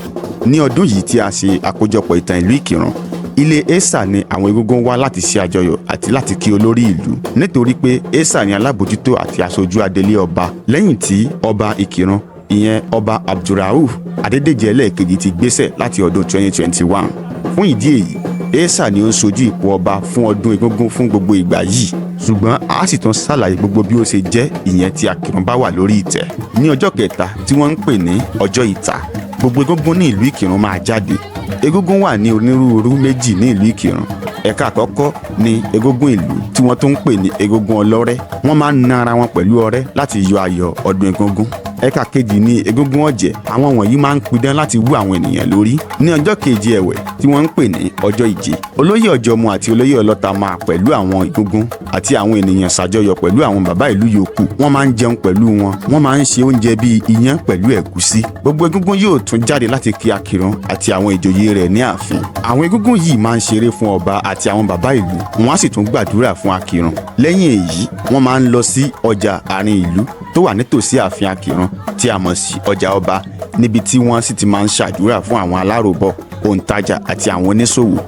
Ní ọdún yìí tí a ṣe àkójọpọ̀ ìtàn ìlú Ìkìrun, ilé Esa ni àwọn egúngún wá láti ṣe àjọyọ̀ àti láti kí olórí ìlú, nítorí pé Esa ni alábòjútó àti aṣojú adelé ọba lẹ́yìn tí ọba Ìkìrun, ìyẹn Ọba Abdulrauf Adédèjì ẹlẹ́ẹ̀kejì, ti gbéṣẹ̀ láti ọdún 2021. Fún ìdí èyí, Esa ni ó ń ṣojú ipò ọba fún ọdún egúngún fún gbogbo ìgbà yìí, ṣùgbọ́n a sì tún ṣàlàyé gbogbo bí ó ṣe jẹ́, ìyẹn tí Akìrun bá wà lórí ìtẹ́. Ní ọjọ́ kẹta tí wọ́n ń pè ní ọjọ́ ìta, gbogbo egúngún ní ìlú Ìkìrun máa jáde. Egúngún wà ní onírúurú méjì ní ìlú Ìkìrun. Ẹ̀ka àkọ́kọ́ ni egúngún ìlú tí wọ́n tún ń pè ní egúngún ọlọ́rẹ́. Wọ́n máa ń na ara wọn pẹ̀lú ọrẹ́ láti yọ ayọ̀ ọdún egúngún. Ẹ̀ka kejì ni egúngún ọ̀jẹ̀. Àwọn wọ̀nyí máa ń pidán láti wú àwọn ènìyàn lórí. Ní ọjọ́ kejì ẹ̀wẹ̀ tí wọ́n ń pè ní ọjọ́ ìje, olóyè ọ̀jọ̀mú àti olóyè ọlọ́ta máa pẹ̀lú àwọn egúngún àti àwọn ènìyàn ṣàjọyọ̀ pẹ̀lú àwọn bàbá ìlú yòókù. Wọ́n máa ń jẹun pẹ̀lú wọn. Wọ́n máa ń ṣe oúnjẹ bíi iyán pẹ̀lú ẹ̀gúsí. Gbogbo egúngún yóò tún jáde láti kí Akìrun àti àwọn ìjòyè rẹ̀ ní ààfin. Àwọn egúngún yìí máa ń ṣeré fún ọba àti àwọn bàbá ìlú. Wọ́n á sì tún gbàdúrà fún Akìrun. Lẹ́yìn èyí, wọ́n máa ń lọ sí ọjà àárín ìlú tó wà nítòsí ààfin Akìrun tí a mọ̀ sí ọjà ọba, níbi tí wọ́n sì ti máa ń ṣàdúrà fún àwọn aláròbọ̀, òǹtajà àti àwọn oníṣòwò.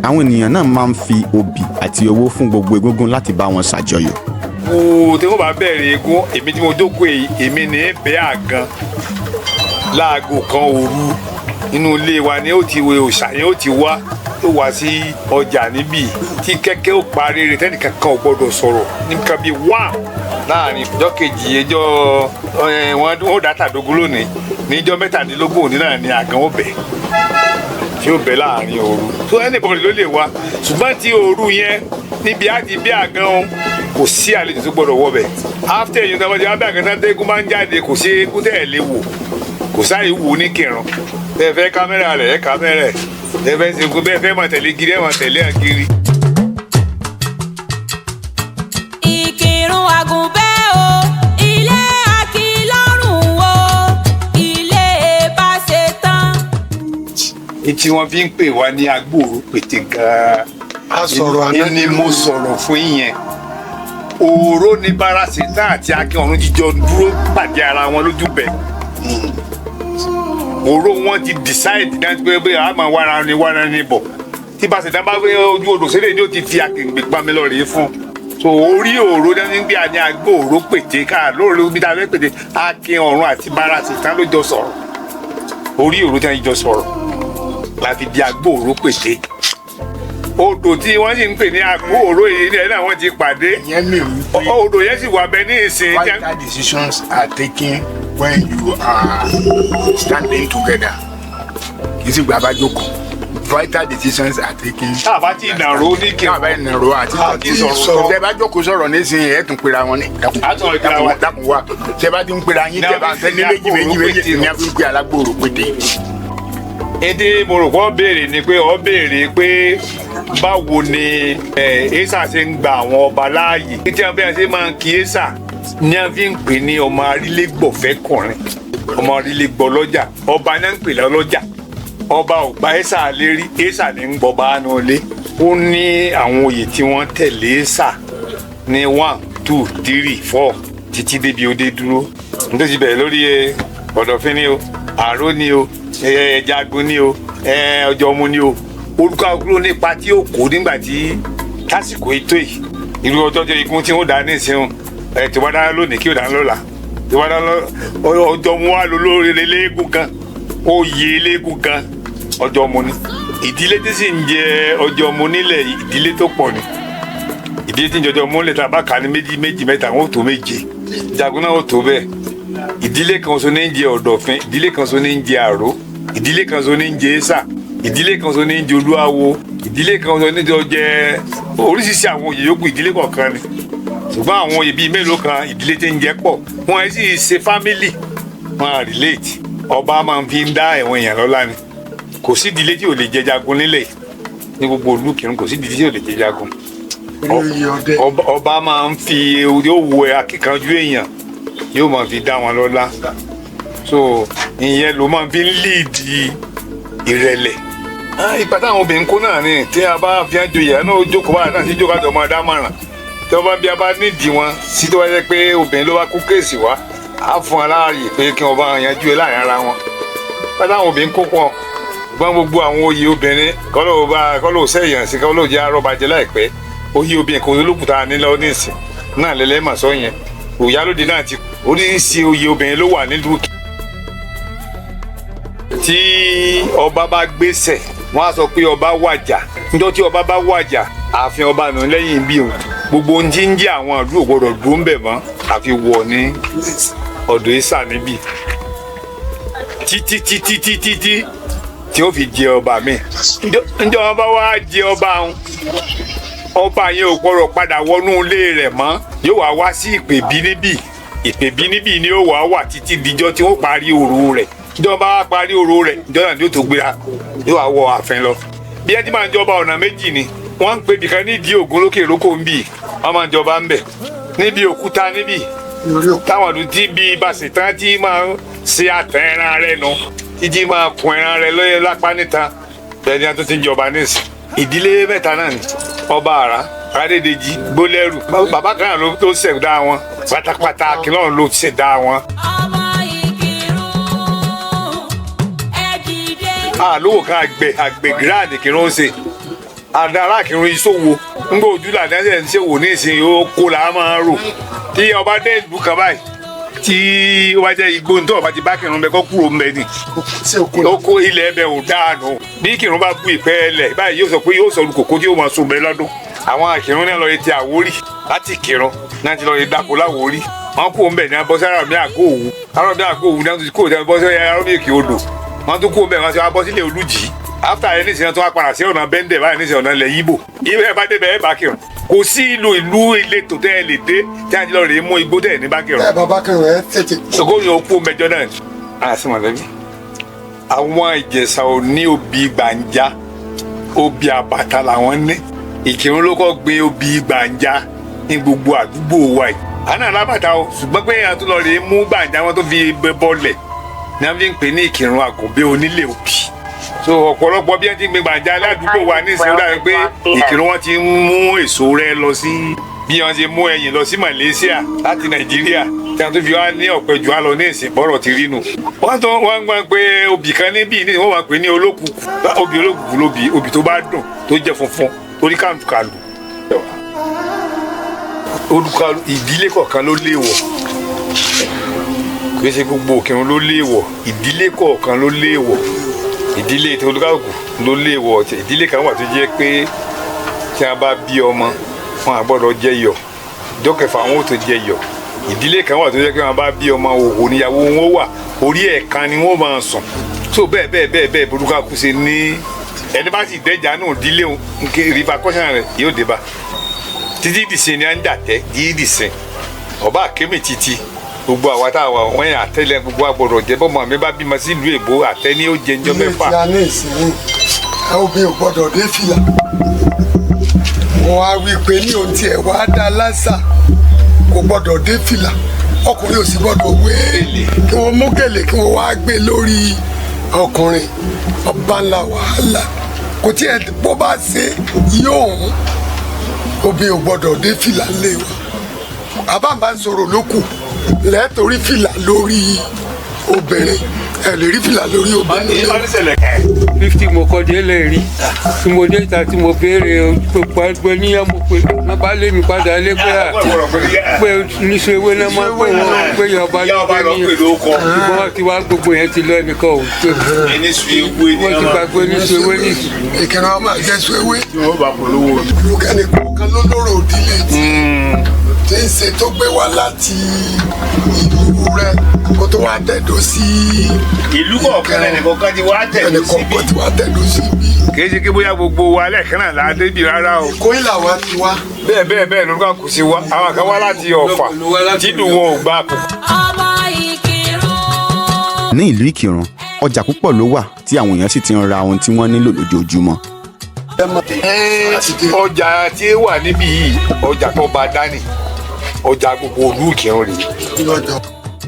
Àwọn ènìyàn náà máa ń fi obì àti owó fún gbogbo egúngún láti bá wọn ṣàjọyọ̀. Wo tí wọ́n bá bẹ̀rẹ̀ eégún, èmi tí mo jókòó yìí, èmi ní bẹ́ẹ̀ àgan láago 1 òru nínú ilé wa ni ó ti wo òòṣà yẹn, ó ti wá tó wá sí ọjà níbí tí kẹ́kẹ́ ó parí rẹ̀, tẹ́nìkan kan ò gbọ́dọ̀ sọ̀rọ̀ nǹkan bíi wá láàrin ọjọ́ kejì ẹjọ́ wọn ó dá tàdógún lónìí. Níjọ́ 17 òní náà ni àgàn ó bẹ̀ tí ó bẹ̀ láàrin òru tó anybody ló lè wá, ṣùgbọ́n tí òru yẹn níbi á ti bí àgàn o, kò sí àlejò tó gbọ́dọ̀ wọbẹ̀. After èyí tó bá ti wá bí àgàn tán, tẹ́gùn máa ń jáde, kò sí eégún tẹ́ ẹ̀ lè wò, kò sáyé wò ní Kìrun. Bẹ́ẹ̀ fẹ́ kámẹ́rà rẹ̀, ẹ̀ kámẹ́rà ẹ̀ bẹ́ẹ̀ fẹ́ ṣe, bẹ́ẹ̀ fẹ́ máa tẹ̀lé giri, ẹ̀ máa tẹ̀lé àgiri. Ìkìrun àgùnbẹ́ o, ilé Akínlọ́rùn o, ilé bá ṣe tán. Tí wọ́n fi ń pè wá ní agbóòrò pété gan-an. A sọ̀rọ̀ àná. Ni mo sọ̀rọ̀ fún yín. Òòró ní Báràsítà àti Akin Ọ̀run jíjọ dúró pàdé ara wọn lójú bẹ̀. Òòró wọn ti decide dájú pé bẹ́ẹ̀ a máa wára ni wára ni bọ̀ tí Báràsítà bá fẹ́ ojú odò sílẹ̀ ni ó ti fi akèǹgbè pamẹ́ lọ rèé fún so orí òòró náà nígbà ní agbóòrò pété ká lóòrò bí ta fẹ́ pété. Akin Ọ̀run àti Báràsítà ló jọ sọ̀rọ̀ orí òòró tí wọ́n jọ sọ̀rọ̀ la fi di agbóòrò pété. Odò tí wọ́n sì ń pè ní agbóòrò yìí ní ẹ̀ náà wọ́n ti pàdé. Ìyẹn mi wí pé Odò yẹn sì wà bẹ́ẹ̀ ní ìsìn. Vital decisions are taken when you are standing together. Kì í sì gba abájókòó. Vital decisions are taken. Tá a bá ti nàró ní kí Tá a bá nàró àti àti sọ̀rọ̀. Tẹ bá jókòó sọ̀rọ̀ nísìnyí, ẹ̀ tún pera wọn ní. Dákun. A tún pera wa. Dákun wá. Tẹ bá ti ń pera yín, tẹ bá ń tẹ ní méjì méjì méjì ní a fi ń pe alágbòrò pété. Èdè mo rò pé ọ béèrè ni pé ọ béèrè pé báwo ni esa ṣe ń gba àwọn ọba láàyè tí wọn bẹ́ẹ̀ ṣe máa ń kí esa ní a fi ń pè ní ọmọ arílégbọ̀fẹ́kùnrin, ọmọ arílégbọ̀lọ́jà. Ọba náà ń pè lọ́lọ́jà. Ọba ò gba esa lérí, esa ní ń gbọba nù lé. Ó ní àwọn oyè tí wọ́n tẹ̀lé esa ní 1, 2, 3, 4 títí débi ó dé dúró. Nítorí bẹ̀rẹ̀ lórí ọ̀dọ̀fín ni o, àró ni o, jagun ni o, ọjọ́ ọmú ni o, orúkọ àkúrò nípa tí ó kó nígbà tí tásìkò ètò yìí, irú ọjọ́ tó igun tí wọ́n dá nísìnyí ẹ, tí wọ́n dá lónìí kí ó dá lọ́la, tí wọ́n dá ọjọ́ ọmú wa lọ lórí eléégún kan, oyè eléégún kan, ọjọ́ ọmú ni. Ìdílé tí sì ń jẹ ọjọ́ ọmú nílẹ̀, ìdílé tó pọ̀ ni. Ìdílé tí ń jọjọ múlẹ̀ tá a bá kà ní méjì méjì mẹ́ta, wọn ò tó méje. Jagun náà ò tó bẹ́ẹ̀. Ìdílé kan ṣoṣo ní ń jẹ ọ̀dọ̀fin, ìdílé kan ṣoṣo ní ń jẹ àró, ìdílé kan ṣoṣo ní ń jẹ ẹ́sà, ìdílé kan ṣoṣo ní ń jẹ olúwawo, ìdílé kan ṣoṣo ní ń jẹ oríṣiríṣi àwọn oyè yòókù. Ìdílé kọ̀ọ̀kan ni, ṣùgbọ́n àwọn oyè bíi mélòó kan, ìdílé tí ń jẹ pọ̀, wọn ẹ̀ sì ṣe family, wọn à relate. Ọba máa ń fi ń dá ẹ̀wọ̀n èèyàn lọ́lá ni. Kò sí ìdílé tí ò lè jẹ jagun nílẹ̀ ní gbogbo ìlú Ìkìrun. Kò sí ìdílé tí ò lè jẹ jagun. Olóyè ọdẹ. Ọba máa ń fi, yóò wo akíkanjú èèyàn, yóò máa fi dá wọn lọ́lá. So ìyẹn ló máa fi ń lead ìrẹ̀lẹ̀. Ipa táwọn obìnrin kó náà ni, tí a bá fi hàn joyè náà, ó jókòó báyìí náà sí jókòó àti ọmọ dámọ̀ràn. Tí wọ́n bá bí a bá nídìí wọn sí, tó bá jẹ́ pé obìnrin ló bá kó case wá, á fún wọn láàyè pé kí wọ́n bá yanjú ẹ láàrin ara wọn. Ipa táwọn obìnrin kó pọ̀ gbọ́n. Gbogbo àwọn oyè obìnrin, kọ́lọ́ bá kọ́lọ́ sẹ́yìn sí, kọ́lọ́ jẹ́ arọ́bàjẹ́ láìpẹ́. Oyè obìnrin kan olókùúta nílọ nísìn náà lẹ́lẹ́mà sọ yẹn. Òyálóde náà ti oríṣiríṣi oyè obìnrin ló wà nílùú. Tí ọba bá gbéṣẹ̀, wọ́n á sọ pé ọba wàjà. Níjọ́ tí ọba bá wàjà, ààfin ọba nù lẹ́yìn bí o, gbogbo ohun tí ń jẹ́ àwọn ìlú ò gbọdọ̀ dúró ń bẹ̀ mọ́, àfi wọ̀ ní ọ̀dọ̀ ìsà níbí títí títí títí tí tí ó fi jẹ ọba mi. Níjọ́ wọn bá wá jẹ ọba òun, ọba yẹn ò gbọdọ̀ padà wọnú ilé rẹ̀ mọ́. Yóò wá wá sí ìpèbí níbí. Ìpèbí níbí ni ó wà wà títí dijọ́ tí wọ́n parí òru rẹ̀. Ìjọba bá wá parí òru rẹ̀, ìjọ náà ni yóò tó gbéra, yóò wá wọ ààfin lọ. Bí ẹ ti máa ń jọba, ọ̀nà méjì ni wọ́n ń pè bìkan ní ìdí ògùn lókè ìrókò ń bì. Wọ́n máa ń jọba ń bẹ̀ níbi òkúta níbí táwọn ọdún tí bí bàṣẹ tí máa ń ṣe àtẹ ẹran rẹ̀ nu, títí máa kun ẹran rẹ̀ lóye lápá níta. Bẹ́ẹ̀ ni a tó ti ń jọba nísìn. Ìdílé mẹ́ta náà ni: ọba àrà Adédèjì Gbólẹ́rù. Bàbá kan náà ló tó ṣẹ̀dá wọn pátápátá. Akínlọ́run ló ṣẹ̀dá wọn. Ọmọ Ìkìrun, ẹ dìde. Àlówó kan, àgbẹ̀ gíráàdì kìrún ń ṣe àdàrà kìrún ìṣòwò ńgbà ojú làdá ṣe ń ṣèwò ní ìsìn oko là á máa rò. Tí ọba dé ìlú kan báyìí, tí ó bá jẹ́ igbó ní, tó ọba ti bá kìrún bẹ, kó kúrò ń bẹ ni. Sí oko. Oko ilẹ̀ ẹbẹ̀ ò dáànù. Bí kìrún bá bu ìpẹ́ ẹlẹ̀ báyìí, yóò sọ pé yóò sọ kòkó tí yóò máa sun bẹ lọ́dún. Àwọn àkìrún náà lọ yẹ ti Àwórì. Láti Kìrún náà ti lọ yẹ dáko láwórì. Wọn kú òun bẹ̀ ní abọ́sẹ́ Àràmí àgọ́ Òwú. Àràmí àgọ́ Òwú náà ti kú òun bọ́sẹ́ Àràmí èkè odò. Wọn tún kú òun bẹ̀, wọn ti wá bọ́ sílẹ̀ Olújì. After yẹn nísìnyẹn, tó wá padà sí ọ̀nà Bẹ́ńdẹ̀ báyìí nísìnyẹn, ọ̀nà ilẹ̀ Yíbò. Ibẹ̀ bá débẹ̀, ẹ̀ bá kìrún. Kò sí ìlú ìletò tẹ́ ẹ lè dé tí a ti lọ rèé mú igbó tẹ́ ẹ ní bá kìrún. Ẹ bàbá kan rẹ tètè. Sọgọ́rì òkú mẹjọ náà àti mọ̀lẹ́bí. Àwọn Ìjẹ̀ṣà ò ní obì gbàǹjà, obì àbàtà làwọn ní. Ìkìrun ló kọ́ gbin obì gbàǹjà ní gbogbo àdúgbò wa yìí. Àná alábàtà o, ṣùgbọ́n pé àtún lọ rèé mú gbàǹjà wọn tó fi bẹ bọ́lẹ̀ ní wọ́n fi ń pè ní Ìkìrun àgùnbé onílé obì. So ọ̀pọ̀lọpọ̀ bí wọ́n ti ń gbin gbàǹjà ládùúgbò wa ní ìsìn, ó dàbí pé Ìkìrun wọn ti ń mú èso rẹ̀ lọ sí, bí wọ́n ṣe mú ẹyìn lọ sí Malaysia láti Nàìjíríà, tí wọ́n tún fi wá ní ọ̀pẹ jù á lọ ní ìsìn. Bọ́rọ̀ ti rí nu. Wọ́n tún wọ́n gbọ́n pé obì kan níbí ní, wọ́n máa pè ní olókùkù. Obì olókùkù lóbì, obì tó bá dùn, tó jẹ́ funfun, torí kàlùkàlù. Olùkọ́ ìdílé kọ̀ọ̀kan ló léèwọ̀. Kì í ṣe gbogbo Òkèrún ló léèwọ̀. Ìdílé kọ̀ọ̀kan ló léèwọ̀. Ìdílé tí olúkàlùkù ló léèwọ̀. Ìdílé kan wà tó jẹ́ pé tí a bá bí ọmọ, wọn à gbọ́dọ̀ jẹ iyọ̀. Ọjọ́ kẹfà wọn ò tó jẹ iyọ̀. Ìdílé kan wà tó jẹ́ pé wọn bá bí ọmọ, òhò níyàwó wọn wà, orí ẹ̀kan ni wọ́n máa sùn. So bẹ́ẹ̀ bẹ́ẹ̀ bẹ́ẹ̀ bẹ́ẹ̀, burúkú ṣe ní ẹni bá sì dẹ́jà náà dílé òun nke repercussion rẹ̀ yóò dé bá. Títí dìsìn ni à ń dàtẹ́ títí dìsìn ọba àkémì títí gbogbo àwa tá a wà wọ́n yẹn àtẹ́lẹ̀ gbogbo àgbọ̀dọ̀ jẹ́. Bọ́mọ mi bá bímọ sílùú èbó, àtẹ́ ni ó jẹ ńjọ́ Ilé mẹ́fà. tí a ní ìsinyìí, ẹ obìnrin ò gbọ́dọ̀ dé fìlà. Wọn á wí pé ní ohun tí ẹ wá dá lásà, kò gbọ́dọ̀ dé fìlà. Ọkùnrin ò sì gbọ́dọ̀ wé kí wọ́n mú gèlè kí wọ́n wá gbé lórí ọkùnrin. Ọba ńlá wàhálà kò tí ẹ bó bá ṣe yóò hùn. Obìnrin ò gbọ́dọ̀ dé fìlà lé wa. Àbámbá ń sọ̀rọ̀ ló kù lẹ́ẹ̀torí fìlà lórí. Obìnrin, ẹ lè rí fìlà lórí obìnrin. 50 mo kọ́ délé rí tí mo dé ta tí mo béèrè gbogbo níyà, mo pé wọn bá lé mi padà lé pé à pé níṣẹ́ ewé náà máa pè wọ́n pé yọba Ìyá ọba lọ pè ló kọ. Ṣùgbọ́n wọ́n ti wá gbogbo yẹn ti lọ, ẹnìkan ò pé Ẹni sùn ewé ni wọ́n ti gbàgbé níṣẹ́ ewé nìṣẹ́. Ìkìrun ọmọ àjẹsùn ewé. Tí wọ́n bá polówó. Olùkẹ́ni kọ̀ọ̀kan ló lóró òdílé tí ń ṣe tó gbé wá láti ìlú rẹ̀ kó tó wá tẹ̀dó sí. Ìlú kọ̀ọ̀kan ẹnìkọ̀ọ̀kan ti wá tẹ̀lé ẹnì síbí. kọ̀ọ̀kan ti wá tẹ̀dó síbí. Kì í ṣe kí bóyá gbogbo wa lẹ́ẹ̀kan náà la débi rárá o. Kó ìlà wa ti wá. Bẹ́ẹ̀ bẹ́ẹ̀ bẹ́ẹ̀ lórúkọ kù sí wa. Àwọn kan wá láti Ọ̀fà tí dùn wọn ò gbà kù. Ọmọ Ìkìrun. Ní ìlú Ìkìrun, ọjà púpọ̀ ló wà tí àwọn èèyàn sì ti ń ra ohun tí wọ́n nílò lójoojúmọ́. Ọjà tí ó wà níbí yìí, ọjà tó bá dání, ọjà gbogbo ìlú Ìkìrun rèé. Lọ́jọ́.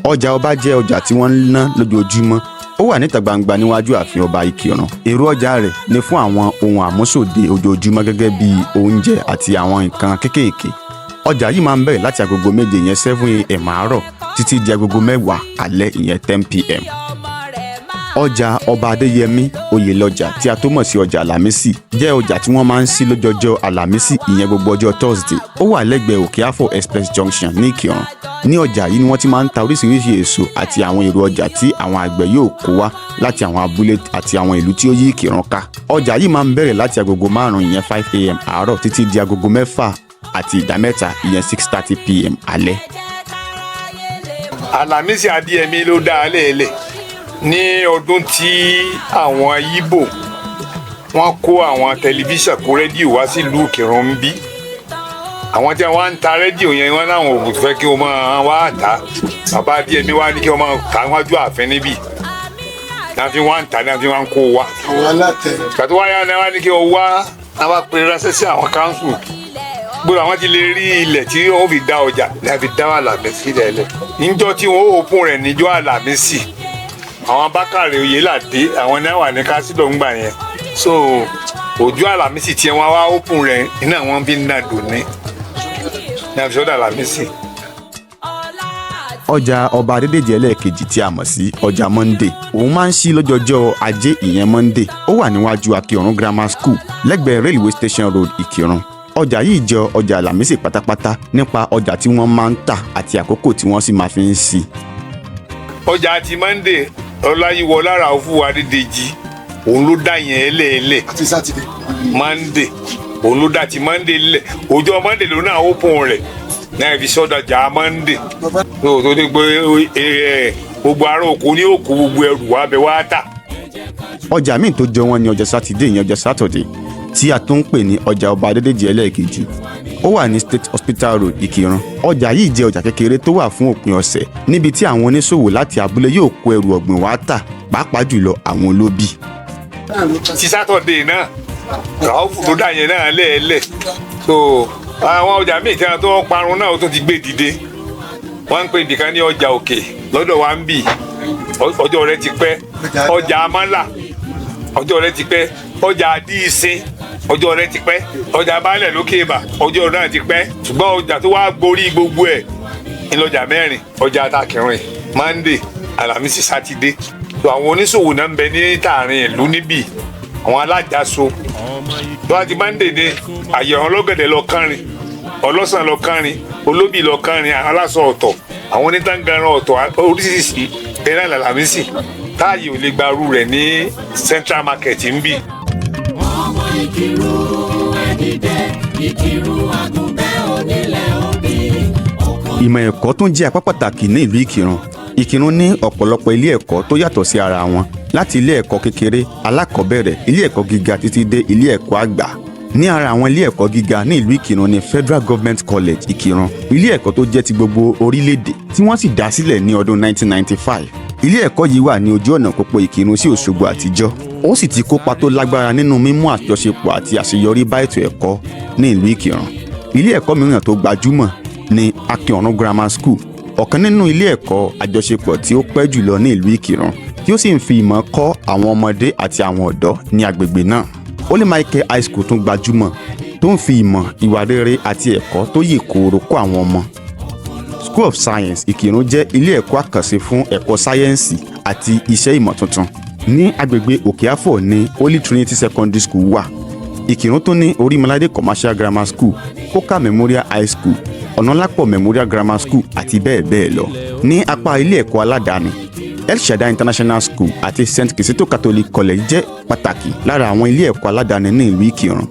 Ọjà ọba jẹ́ ọjà tí wọ́n ń ná lójoojúmọ́. Ó wà níta gbangba níwájú ààfin ọba Ìkìrun. Èrò ọjà rẹ̀ ni fún àwọn ohun àmúṣòde ojoojúmọ́ gẹ́gẹ́ bí oúnjẹ àti àwọn nǹkan kéékèèké. Ọjà yìí máa ń bẹ̀rẹ̀ láti agogo 7 ìyẹn 7 a.m. àárọ̀ títí di agogo 10 alẹ́ ìyẹn 10 p.m. Ọjà ọba Adéyẹmí Oyèlọjà, tí a tó mọ̀ sí ọjà Àlàmísì, jẹ́ ọjà tí wọ́n máa ń ṣí lọ́jọ́jọ́ Àlàmísì, ìyẹn gbogbo ọjọ́ Thursday. Ó wà lẹ́gbẹ̀ẹ́ Òkè Àfọ̀ Express Junction ní Ìkìrun. Ní ọjà yìí ni wọ́n ti máa ń ta oríṣiríṣi èso àti àwọn èrò ọjà tí àwọn àgbẹ̀ yóò kó wá láti àwọn abúlé àti àwọn ìlú tí ó yí Ìkìrun ká. Ọjà yìí máa ń bẹ̀rẹ̀ láti agogo 5 ìyẹn 5 a.m. àárọ̀ títí di agogo 6:30 ìyẹn 6:30 p.m. alẹ́. Àlàmísì Adéyẹmí ló dá a lẹ́ẹ̀lẹ̀ ní ọdún tí àwọn Ìgbò wọ́n kó àwọn tẹlifíṣàn, kó rédíò wá sílùú Ìkìrun ń bí. Àwọn tí wọ́n ń ta rédíò yẹn, wọ́n láwọn ò fẹ́ kí wọ́n máa wá tà. Bàbá Adéyẹmí wá ní kí wọ́n máa tà wájú ààfin níbí náà, fi wọ́n ń tà náà, fi wọ́n ń kó wa. Àwọn alátẹ. Kàtó wáyà náà wá ní kí wọ́n wá náà, wá pe ránṣẹ́ sí àwọn káńsù gbọ́dọ̀ àwọn ti lè rí ilẹ̀ tí wọ́n fi dá ọjà ní fi dá Àlàmísì lẹ́lẹ̀. Níjọ́ tí wọ́n ó pún rẹ̀ níjọ́ Àlàmísì, àwọn Bákàrè Oyèládé, àwọn náà wà ní kásídọ̀ ńgbà yẹn. So ọjọ́ Àlàmísì tí wọ́n wá ó pún rẹ̀ iná wọn fi ń nà dùn ní àfisọ́dọ̀ Àlàmísì. Ọjà ọba Adédèjì ẹlẹ́ẹ̀kejì, tí a mọ̀ sí ọjà Monday, òun máa ń ṣí lọ́jọ́jọ́ Ajé ìyẹn Monday. Ó wà níwájú Akíọ̀run Grammar School, lẹ́gbẹ̀ẹ́ Railway Station Road, Ìkìrun. Ọjà yìí jọ ọjà Àlàmísì pátápátá nípa ọjà tí wọ́n máa ń tà àti àkókò tí wọ́n sì máa fi ń ṣí. Ọjà ti Monday, Ọláyíwọlá Ràúfù Adédèjì, òun ló dá yẹn lẹ́ẹ̀lẹ̀. Àti Sátidé. Monday, òun ló dá ti Monday lẹ̀. Ọjọ́ Monday ló náà ó pọn rẹ̀ náà fi sọ́dọ̀ jà Monday tó tó dé gbé gbogbo ará oko ní òkú gbogbo ẹrù wa bẹ wá tà. Ọjà míì tó jọ wọ́n ní ọjà Sátidé ìyẹn ọjà Saturday, tí a tún ń pè ní ọjà ọba Adédèjì ẹlẹ́ẹ̀kejì. Ó wà ní State Hospital Road, Ìkìrun. Ọjà yìí jẹ́ ọjà kékeré tó wà fún òpin ọ̀sẹ̀, níbi tí àwọn oníṣòwò láti abúlé yóò kó ẹrù ọ̀gbìn wá tà, pàápàá jùlọ àwọn olóbì. Ti Saturday náà, Ràúfù ló dá yẹn náà lẹ́ẹ̀lẹ̀. So àwọn ọjà míì tí wọn tó ń parun náà, ó tún ti gbé dìde. Wọ́n ń pè ibìkan ní ọjà òkè lọ́dọ̀ wa ń bì, ọjọ́ rẹ̀ ti pẹ́. Ọjà amálà, ọjọ́ rẹ̀ ti pẹ́. Ọjà àdìsín, ọjọ́ rẹ̀ ti pẹ́. Ọjà baálẹ̀ lókè ìbà, ọjọ́ náà ti pẹ́. Ṣùgbọ́n ọjà tó wá gborí gbogbo ẹ̀ ńlọjà mẹ́rin: ọjà Àtàkìrìn, Monday, Àlàmísì, Sátidé. So àwọn oníṣòwò náà ń bẹ ní tààrin ìlú níbí, àwọn alájàso tó wá ti Monday ní àyẹ̀wò ọlọ́gẹ̀dẹ̀ lọ kánrin, ọlọ́sàn lọ kánrin, olóbì lọ kánrin, àwọn aláṣọ ọ̀tọ̀, àwọn onítàǹgaran ọ̀tọ̀, oríṣiríṣi. Bẹ́ẹ̀ náà làlàmísì táàyè ò lè gbarú rẹ̀ ní Central Market ń bì. Ọmọ Ìkìrun, ẹ dìde! Ìkìrun àgùnbẹ́ onílẹ̀ òbí ọkàn. Ìmọ̀ ẹ̀kọ́ tún jẹ́ apá pàtàkì ní ìlú Ìkìrun. Ìkìrun ní ọ̀pọ̀lọpọ̀ ilé ẹ̀kọ́ tó yàtọ̀ sí ara wọn, láti ilé ẹ̀kọ́ kékeré, alákọ̀ọ́bẹ̀rẹ̀, ilé ẹ̀kọ́ gíga títí dé ilé ẹ̀kọ́ àgbà. Ní ara àwọn ilé ẹ̀kọ́ gíga ní ìlú Ìkìrun ní Federal Government College Ìkìrun, ilé ẹ̀kọ́ tó jẹ́ ti gbogbo orílẹ̀-èdè tí wọ́n sì dá sílẹ̀ ní ọdún 1995. Ilé ẹ̀kọ́ yìí wà ní ojú ọ̀nà pópó Ìkìrun sí Òṣogbo àtijọ́. Ó sì ti kópa tó lágbára nínú mímú àjọṣepọ̀ àti àṣeyọrí bá ètò ẹ̀kọ́ ní ìlú Ìkìrun. Ilé ẹ̀kọ́ mìíràn tó gbajúmọ̀ ní Akínọ̀run Grammar School, ọ̀kan nínú ilé ẹ̀kọ́ àjọṣepọ̀ tí ó pẹ́ jùlọ ní ìlú Ìkìrun, tí ó sì ń fi ìmọ̀ kọ́ àwọn ọmọdé àti àwọn ọ̀dọ́ ní agbègbè náà. Holy Michael High School tún gbajúmọ̀, tó ń fi ìmọ̀, ìwà rere àti ẹ̀kọ́ tó yè kooro kọ́ àwọn ọmọ. School of Science Ìkìrun jẹ́ ilé ẹ̀kọ́ àkànṣe fún ẹ̀kọ́ sáyẹ́ǹsì àti iṣẹ́ ìmọ̀ tuntun. Ní agbègbè Òkè-Àfọ̀ ní Holy Trinity Secondary School wà. Ìkìrun tún ní Orímọládé Commercial Grammar School, Coker Memorial High School, Ọ̀nàlápọ̀ Memorial Grammar School àti bẹ́ẹ̀ bẹ́ẹ̀ lọ. Ní apá ilé ẹ̀kọ́ aládàáni, El Shaddai International School àti St. Kizito Catholic College jẹ́ pàtàkì lára àwọn ilé ẹ̀kọ́ aládàáni ní ìlú Ìkìrun.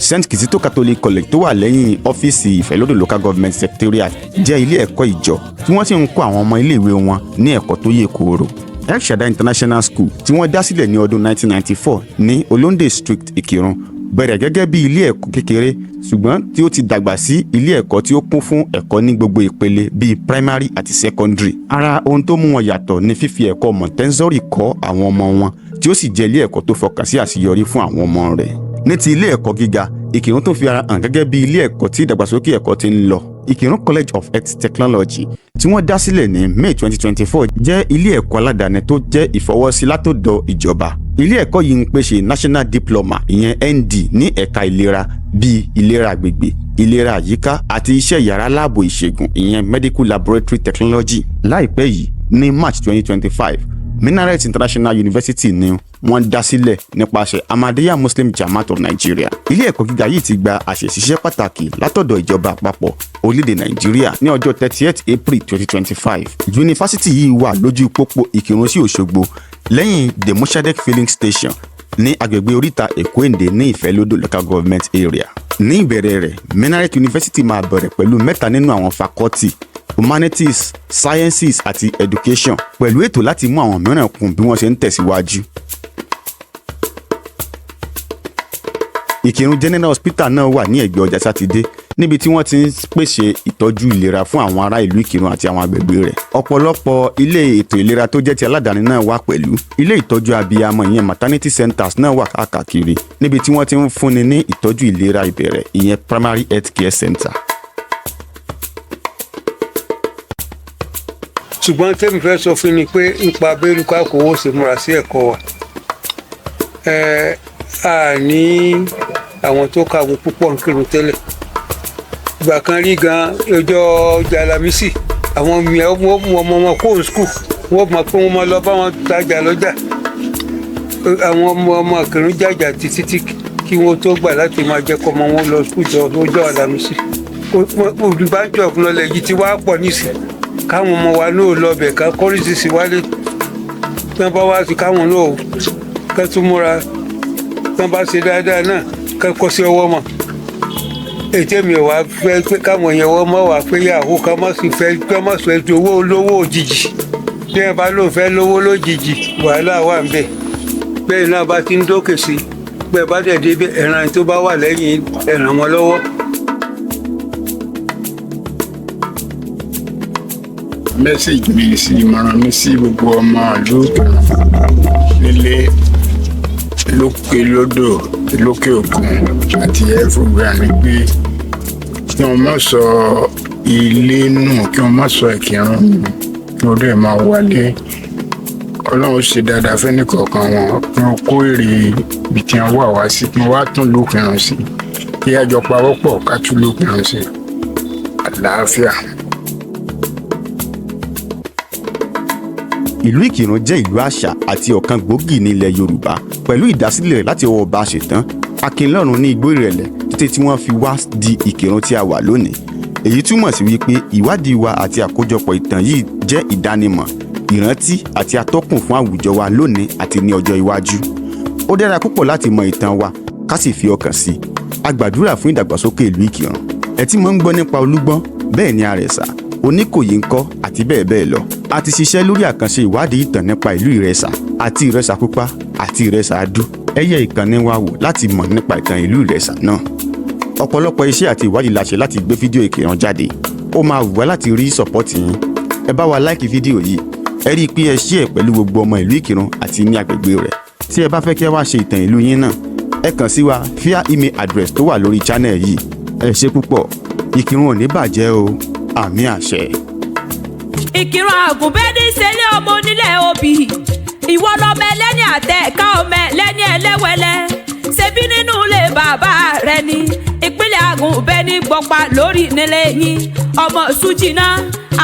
St. Kizito Catholic College tó wà lẹ́yìn ọ́fíìsì Ìfẹ́lódùn Local Government Secretariat jẹ́ ilé ẹ̀kọ́ ìjọ tí wọ́n sì ń kọ́ àwọn ọmọ iléèwé wọn ní ẹ̀kọ́ tó yè kooro. El Shaddai International School tí wọ́n dá sílẹ̀ ní ọdún 1994 ní Olóndè Street, Ìkìrun, bẹ̀rẹ̀ gẹ́gẹ́ bí ilé ẹ̀kọ́ kékeré, ṣùgbọ́n tí ó ti dàgbà sí ilé ẹ̀kọ́ tí ó kún fún ẹ̀kọ́ ní gbogbo ìpele bíi primary àti secondary. Ara ohun tó mú wọn yàtọ̀ ni fífi ẹ̀kọ́ Montessori kọ́ àwọn ọmọ wọn, tí ó sì jẹ́ ilé ẹ̀kọ́ tó fọkàn sí àṣeyọrí fún àwọn ọmọ rẹ̀. Ní ti ilé ẹ̀kọ́ gíga, Ìkìrun tó fi ara hàn gẹ́gẹ́ bí ilé ẹ̀kọ́ tí ìdàgbàsókè ẹ̀kọ́ ti ń lọ. Ìkìrun College of Health Technology tí wọ́n dá sílẹ̀ ní May 2024 jẹ́ ilé ẹ̀kọ́ aládàáni tó jẹ́ ìfọwọ́sí látọ̀dọ̀ ìjọba. Ilé ẹ̀kọ́ yìí ń pèsè National Diploma, ìyẹn ND, ní ẹ̀ka ìlera bíi ìlera àgbègbè, ìlera àyíká àti iṣẹ́ yàrá láàbò ìṣègùn, ìyẹn Medical Laboratory Technology. Láìpẹ́ yìí ní March 2025, Minaret International University ni wọ́n dá sílẹ̀ nípasẹ̀ Ahmadiyya Muslim Jamaat of Nigeria. Ilé ẹ̀kọ́ gíga yìí ti gba àṣẹ ṣiṣẹ́ pàtàkì látọ̀dọ̀ ìjọba àpapọ̀ orílẹ̀-èdè Nàìjíríà ní ọjọ́ 30 April 2025. Yunifásítì yìí wà lójú pópó Ìkìrun sí Òṣogbo, lẹ́yìn the Mossadegh Filling Station, ní agbègbè oríta Èkó Èndé ní Ìfẹ́lódò Local Government Area. Ní ìbẹ̀rẹ̀ rẹ̀, Minaret University máa bẹ̀rẹ̀ pẹ̀lú mẹ́ta nínú àwọn faculty: humanities, sciences àti education, pẹ̀lú ètò láti mú àwọn mìíràn kún bí wọ́n ṣe ń tẹ̀síwájú. Ìkìrun General Hospital náà wà ní ẹ̀gbẹ́ ọjà Sátidé, níbi tí wọ́n ti ń pèsè ìtọ́jú ìlera fún àwọn ará ìlú Ìkìrun àti àwọn agbègbè rẹ̀. Ọ̀pọ̀lọpọ̀ ilé ètò ìlera tó jẹ́ ti aládàáni náà wà pẹ̀lú. Ilé ìtọ́jú abiyamọ, ìyẹn maternity centers náà wà káàkiri, níbi tí wọ́n ti ń fúnni ní ìtọ́jú ìlera ìbẹ̀rẹ̀, ìyẹn primary health care center. Ṣùgbọ́n tẹ́mi fẹ́ sọ fún ni pé nípa abẹ́rùkọ àkówó ṣe múra sí ẹ̀kọ́ wa, ẹ a ní àwọn tó kàwé púpọ̀ ń kírun tẹ́lẹ̀. Ìgbà kan rí gan, ọjọ́ ọjà Alámísì, àwọn mìíràn wọ́n mú ọmọ wọn kó skul, wọ́n mọ̀ pé wọ́n máa lọ bá wọn tajà lọ́jà. Àwọn ọmọ ọmọ Ìkìrun jàjà títí tí kí wọ́n tó gbà láti máa jẹ́ kọ́mọ wọn lọ skul jọ lọ́jọ́ Alámísì. Olùbájọ́ ọ̀fúnlọ́lẹ̀ yìí ti wá pọ̀ nísìnyí, káwọn ọmọ wa náà lọ bẹ̀ ká kọ́rìsì sí wálé, tí wọ́n bá wá sí káwọn náà ká tún múra, tí wọ́n bá ṣe dáadáa náà ká kọ́ sí ọwọ́ mọ̀. Ètò mi ò wá fẹ́ pé káwọn yẹn wọ́n mọ̀ wá pé yahoo, ká má sì fẹ́ ká má sọ ètò owó olówó òjijì. Bí wọ́n bá lóun fẹ́ lówó lójijì, wàhálà wà ń bẹ̀. Bẹ́ẹ̀ náà bá ti ń dókè sí bẹ́ẹ̀, bá dẹ̀ dé ẹ̀ràn tó bá wà lẹ́yìn ẹ̀ràn wọn lọ́wọ́. Message mi sí, ìmọ̀ràn mi sí gbogbo ọmọ ìlú nílé, lókè lódò, lókè òkun àti everywhere ni pé kí wọ́n má sọ ilé nù, kí wọ́n má sọ Ìkìrun nù, kí wọ́n dẹ̀ máa wálé. Ọlọ́run ṣe dáadáa fẹ́ni kọ̀ọ̀kan wọn, kí wọ́n kó èrè ibi tí wọ́n wà wá sí, kí wọ́n wá tún lókìrun sí, kí àjọ pawọ́pọ̀ ká tún lókìrun sí àlàáfíà. Ìlú Ìkìrun jẹ́ ìlú àṣà àti ọ̀kan gbòógì ní ilẹ̀ Yorùbá, pẹ̀lú ìdásílẹ̀ rẹ̀ láti ọwọ́ ọba Ṣẹ̀tán Akínlọ́run ní Igbó Ìrẹ̀lẹ̀ títí tí wọ́n fi wá di Ìkìrun tí a wà lónìí. Èyí túmọ̀ sí wípé ìwádìí wa àti àkójọpọ̀ ìtàn yìí jẹ́ ìdánimọ̀, ìrántí àti atọ́kùn fún àwùjọ wa lónìí àti ní ọjọ́ iwájú. Ó dára púpọ̀ láti mọ ìtàn wa ká sì fi ọkàn sí i. A gbàdúrà fún ìdàgbàsókè ìlú Ìkìrun. Ẹ tí mo ń gbọ́ nípa Olúgbọ́n, bẹ́ẹ̀ ni Àrẹ̀sà, Oníkòyí ńkọ́, àti bẹ́ẹ̀ bẹ́ẹ̀ lọ. A ti ṣiṣẹ́ lórí àkànṣe ìwádìí ìtàn nípa ìlú Ìrẹsà àti Ìrẹsà Pupa àti Ìrẹsà Adú. Ẹ yẹ ìkànnì wa wò láti mọ̀ nípa ìtàn ìlú Ìrẹsà náà. Ọ̀pọ̀lọpọ̀ iṣẹ́ àti ìwádìí la ṣe láti gbé fídíò Ìkìrun jáde. Ó máa wù wá láti rí support yín. Ẹ bá wa like fídíò yìí, ẹ rí i pé ẹ share pẹ̀lú gbogbo ọmọ ìlú Ìkìrun àti ní agbègbè rẹ̀. Tí ẹ bá fẹ́ kí ẹ wá ṣe ìtàn ìlú yín náà, ẹ kàn sí wa via email address tó wà lórí channel yìí. Ẹ ṣé púpọ̀. Ìkìrun ò ní bàjẹ́ o. Àmín àṣẹ. Ìkìrun Àgùnbẹ́ni ṣẹlẹ̀, ọmọ onílẹ̀ òbí, ìwọ lọmọ ẹlẹ́ni àtẹ ká ọmọ ẹlẹ́ni ẹlẹ́wẹ̀lẹ́. Ṣebí nínú ilé bàbá rẹ ni ìpínlẹ̀ Àgùnbẹ́ ní gbọ́pa lórí nílé yín. Ọmọ Sùjìnà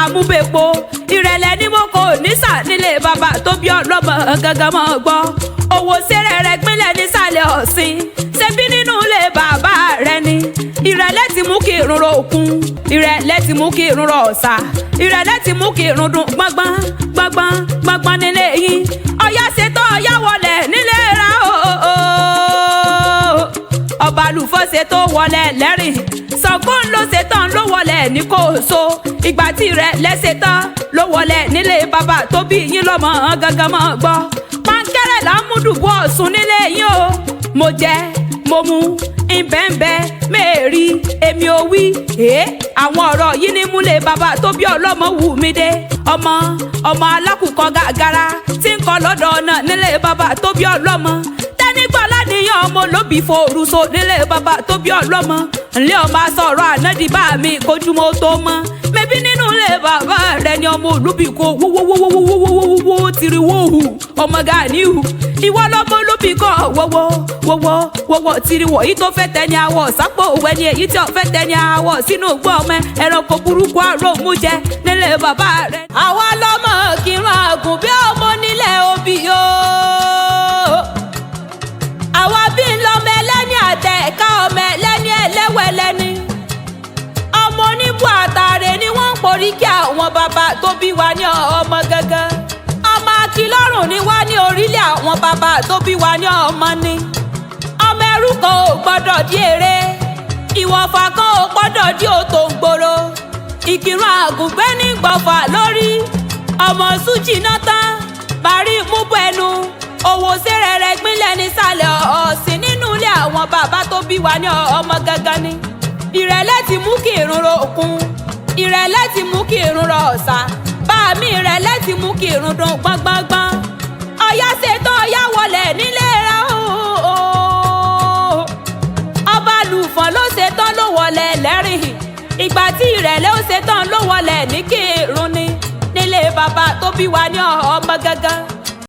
àmúbẹ̀pọ̀ ìrẹ̀lẹ̀ ní mo kò nísà nílé bàbá tó bí ọlọ́mọ gangan mọ́ gbọ́. Owó sẹ́rẹ̀ rẹ̀ gbínlẹ̀ nísàlẹ̀ ọ̀sìn. Ṣebí nínú ilé bàbá rẹ ni ìrẹ̀lẹ̀ ti mú kí irun ro òkun, ìrẹ̀lẹ̀ ti mú kí irun ro ọ̀sà, ìrẹ̀lẹ̀ ti mú kí irun dùn gbọ́ngbọ́n gbọ́ngbọ́n gbọ́ngbọ́n nílé yín. Ọ̀yá ṣetán ọ̀yá wọlé nílé ra ooo. Ọba àlùfọ́ ṣetán wọlé lẹ́rìn, Ṣàngó ló ṣetán ló wọlé ní Kòso. Ìgbà tí ìrẹ̀lẹ̀ ṣetán ló wọlé nílé bàbá tó bí yín lọ́mọ gangan mọ́ gbọ́. Pankẹ́rẹ́ là ń mú dùbú Ọ̀ṣun nílé yín o. Mo jẹ mo mu ìbẹ́ǹbẹ́ mẹ́ẹ̀rí èmi ò wí. Àwọn ọ̀rọ̀ yìí ní múlẹ̀ bàbá tó bí ọlọ́mọ wù mí dé. Ọmọ ọmọ alákùkọ gàgàrà tí ń kọ lọ́dọ̀ ọ̀nà nílé bàbá tó bí ọlọ́mọ. Tẹ́nigbọ́lá níyàn ọmọ olóbì forúso nílé bàbá tó bí ọlọ́mọ. Ǹlẹ́ ọmọ asọ̀rọ̀ ànádìbá mi kojúmọ́ tó mọ́. Mẹ́bí nínú ilé bàbá rẹ ni ọmọ olóbì kò wọ́wọ́wọ́wọ́wọ́wọ́wọ́ tìrì wọ́hù ọmọ Ganiu. Ìwọ lọmọ olóbì kọ wọ́wọ́ wọ́wọ́ wọ́wọ́ tìrì wọ̀ yìí tó fẹ́ tẹ ní awọ sápò òwe ni èyí tí ó fẹ́ tẹ ní awọ sínú gbọ́ ọmọ ẹranko burúkú àròmú jẹ nílé bàbá rẹ. Àwa lọmọ Ìkìrun Àgùnbẹ́ ọmọ nílẹ̀ obì o. Àwa bí ń lọmọ ẹlẹ́ni àtẹ̀ká ọmọ ẹlẹ́ni ẹlẹ́wẹ̀lẹ́ni. Ọmọ oníbù àtàrẹ ni wọ́n ń porí kí àwọn bàbá tó bí wa ní ọmọ gangan. Ọmọ Akilọ́rùn ni wá ní orílẹ̀ àwọn bàbá tó bí wa ní ọmọ ni. Ọmọ ẹrú kan ò gbọ́dọ̀ di èrè, ìwọ̀fà kan ò gbọ́dọ̀ di òtò ń gbòòrò. Ìkìrun Àgùnbẹ́ ní gbọ̀fà lórí. Ọmọ Sùjìnà tán bàrí múbọ̀ ẹnu. Òwò sẹ́rẹ̀ rẹ̀ gbínlẹ̀ nísàlẹ̀ ọ̀sìn nínú ilé àwọn bàbá tó bí wa ní ọmọ gangan ni. Ìrẹ̀lẹ̀ ti mú kí irun ro òkun, ìrẹ̀lẹ̀ ti mú kí irun ro ọ̀sà, bàmí ìrẹ̀lẹ̀ ti mú kí irun dùn gbọ́ngbọ́ngbọ́n. Ọ̀yá ṣetán ọ̀yá wọlé nílé ra ooo. Ọba àlùfọ̀n ló ṣetán ló wọlé lẹ́rìn. Ìgbà tí ìrẹ̀lẹ̀ ó ṣetán ló wọlé ní kírun ni nílé bàbá tó bí wa ní ọmọ gangan.